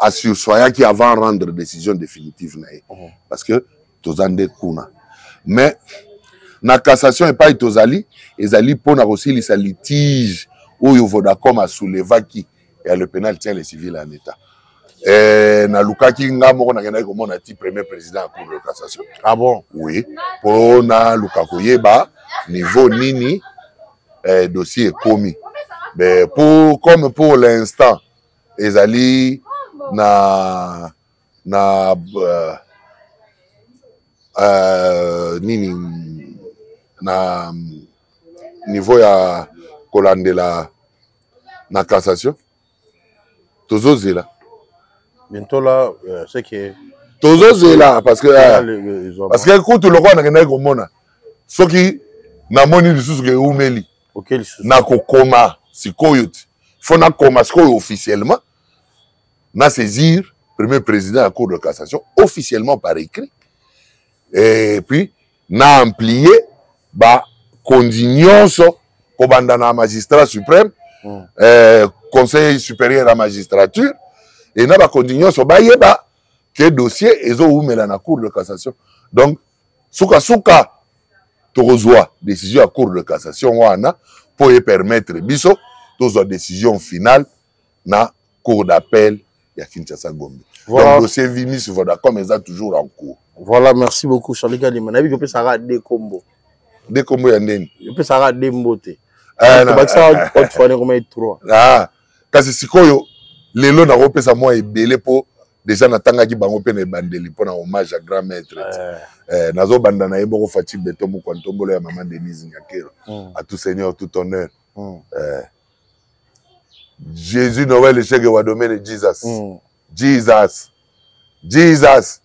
Asursoyaki avant rendre décision définitive na ye, parce que toza nde kuna. Mais na cassation epai tozali, ezali mpona kosilisa litige oyo Vodacom asoulevaki ya le pénal tient le civil en état. Nalukaki nga moko, nakendaki komona ti premier président ya cour de cassation. Ah bon? Oui, mpo naluka koyeba niveau nini dossier ekomi. Mais comme pour l'instant ezali na nini, na niveau ya kolandela na cassation, tozozela. Bientôt là, c'est que Tozozela parce que kutu lokola nakendaki komona, soki namoni lisusu ke eumeli, nakokoma sikoyo ti fo nakoma sikoyo officiellement na saisir. premier président ya cour de cassation officiellement par écrit et puis na amplie bakonzi nyonso kobanda na magistrat suprême mm. eh, conseil supérieur ya magistrature e na bakonzi nyonso bayeba ke dossier ezowumela na cour de cassation. Donc sukasuka tokozwa décision ya cour de cassation wana mpo epermettre biso tozwa décision finale na cour d'appel ya Kinshasa Gombe. Voilà. Donc dossier Vimis Vodacom eza toujours en cours. Voilà, merci beaucoup Charlie Kalima. Nayebi kopesaka de kombo. De kombo ya ndeni? Opesaka de mbote. Eh, tobakisaka haute fois ndenge omai 3. Ah, kasi sikoyo lelo nakopesa mwa ebele mpo deja natangaki bango mpe na ebandeli mpo na hommage ya grand maître eh. Eh, nazobanda na ye moko Fatshi Beton Mukwa Ntombolo ya mama Denise Nyakero mm. à tout seigneur tout honneur mm. eh, Jésus Noël Chege wa domaine Jesus mm. Jesus Jesus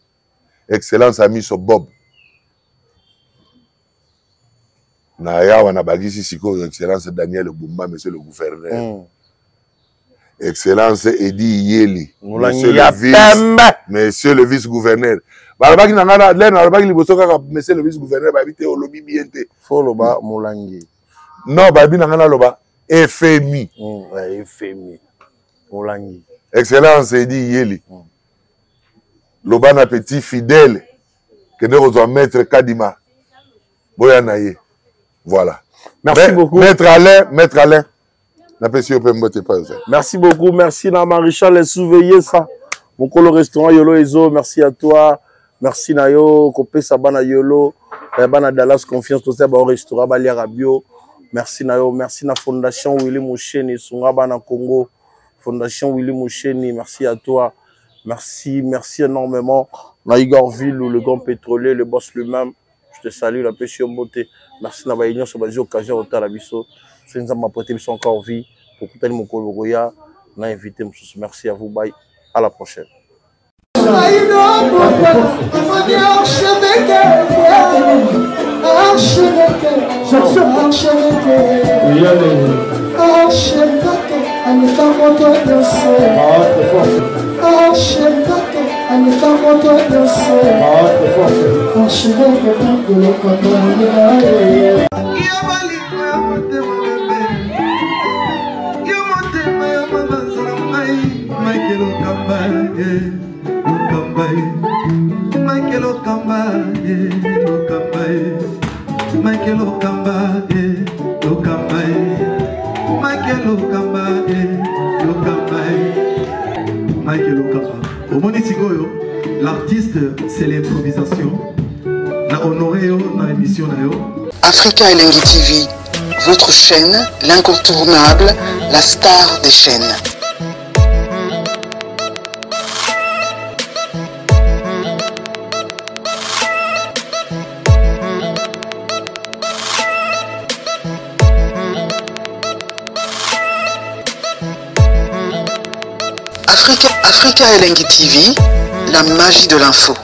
excellence Amiso Bob na yawa nabakisi sikoyo excellence Daniel Bumba monsieur le gouverneur mm. excellence Edi Iyeli monsieur le vice monsieur le vice gouverneur balobaki na ngai lene nalobaki liboso kaka monsieur le vice gouverneur bayebi te olobi bien te fo oloba molangi non bayebi na ngai naloba fmi mm, fmi molangi excellence Edi Iyeli mm. loba na petit fidèle kende kozwa maître Kadima boya na ye voilà. Merci beaucoup maître Alain, maître Alain napesi yo mpe mbote epai ozali. Merci beaucoup, merci na maréchal surveiller ça mokolo restaurant Yolo Ezo, merci à toi, merci na yo kopesa bana Yolo eh, bana Dallas confiance toza ba restaurant baliaka bio, merci na yo, merci na fondation Willy Musheni sunga bana Congo, fondation Willy Musheni, merci à toi, merci, merci énormément na Igor Villu, le grand pétrolier, le boss lui-même, je te salue, la pesi yo mbote, merci na baye nyonso bazwi occasion kotala biso, soki Nzambe aprete biso encore vie, tokutani mokolo bokoya na invité mosusu. Merci à vous, bye, à la prochaine. Omoni sikoyo l'artiste c'est l'improvisation na honoré yo na émission na yo. Africa Elengi TV, votre chaîne, l'incontournable, la star des chaînes. Africa, Africa Elengi TV, la magie de l'info.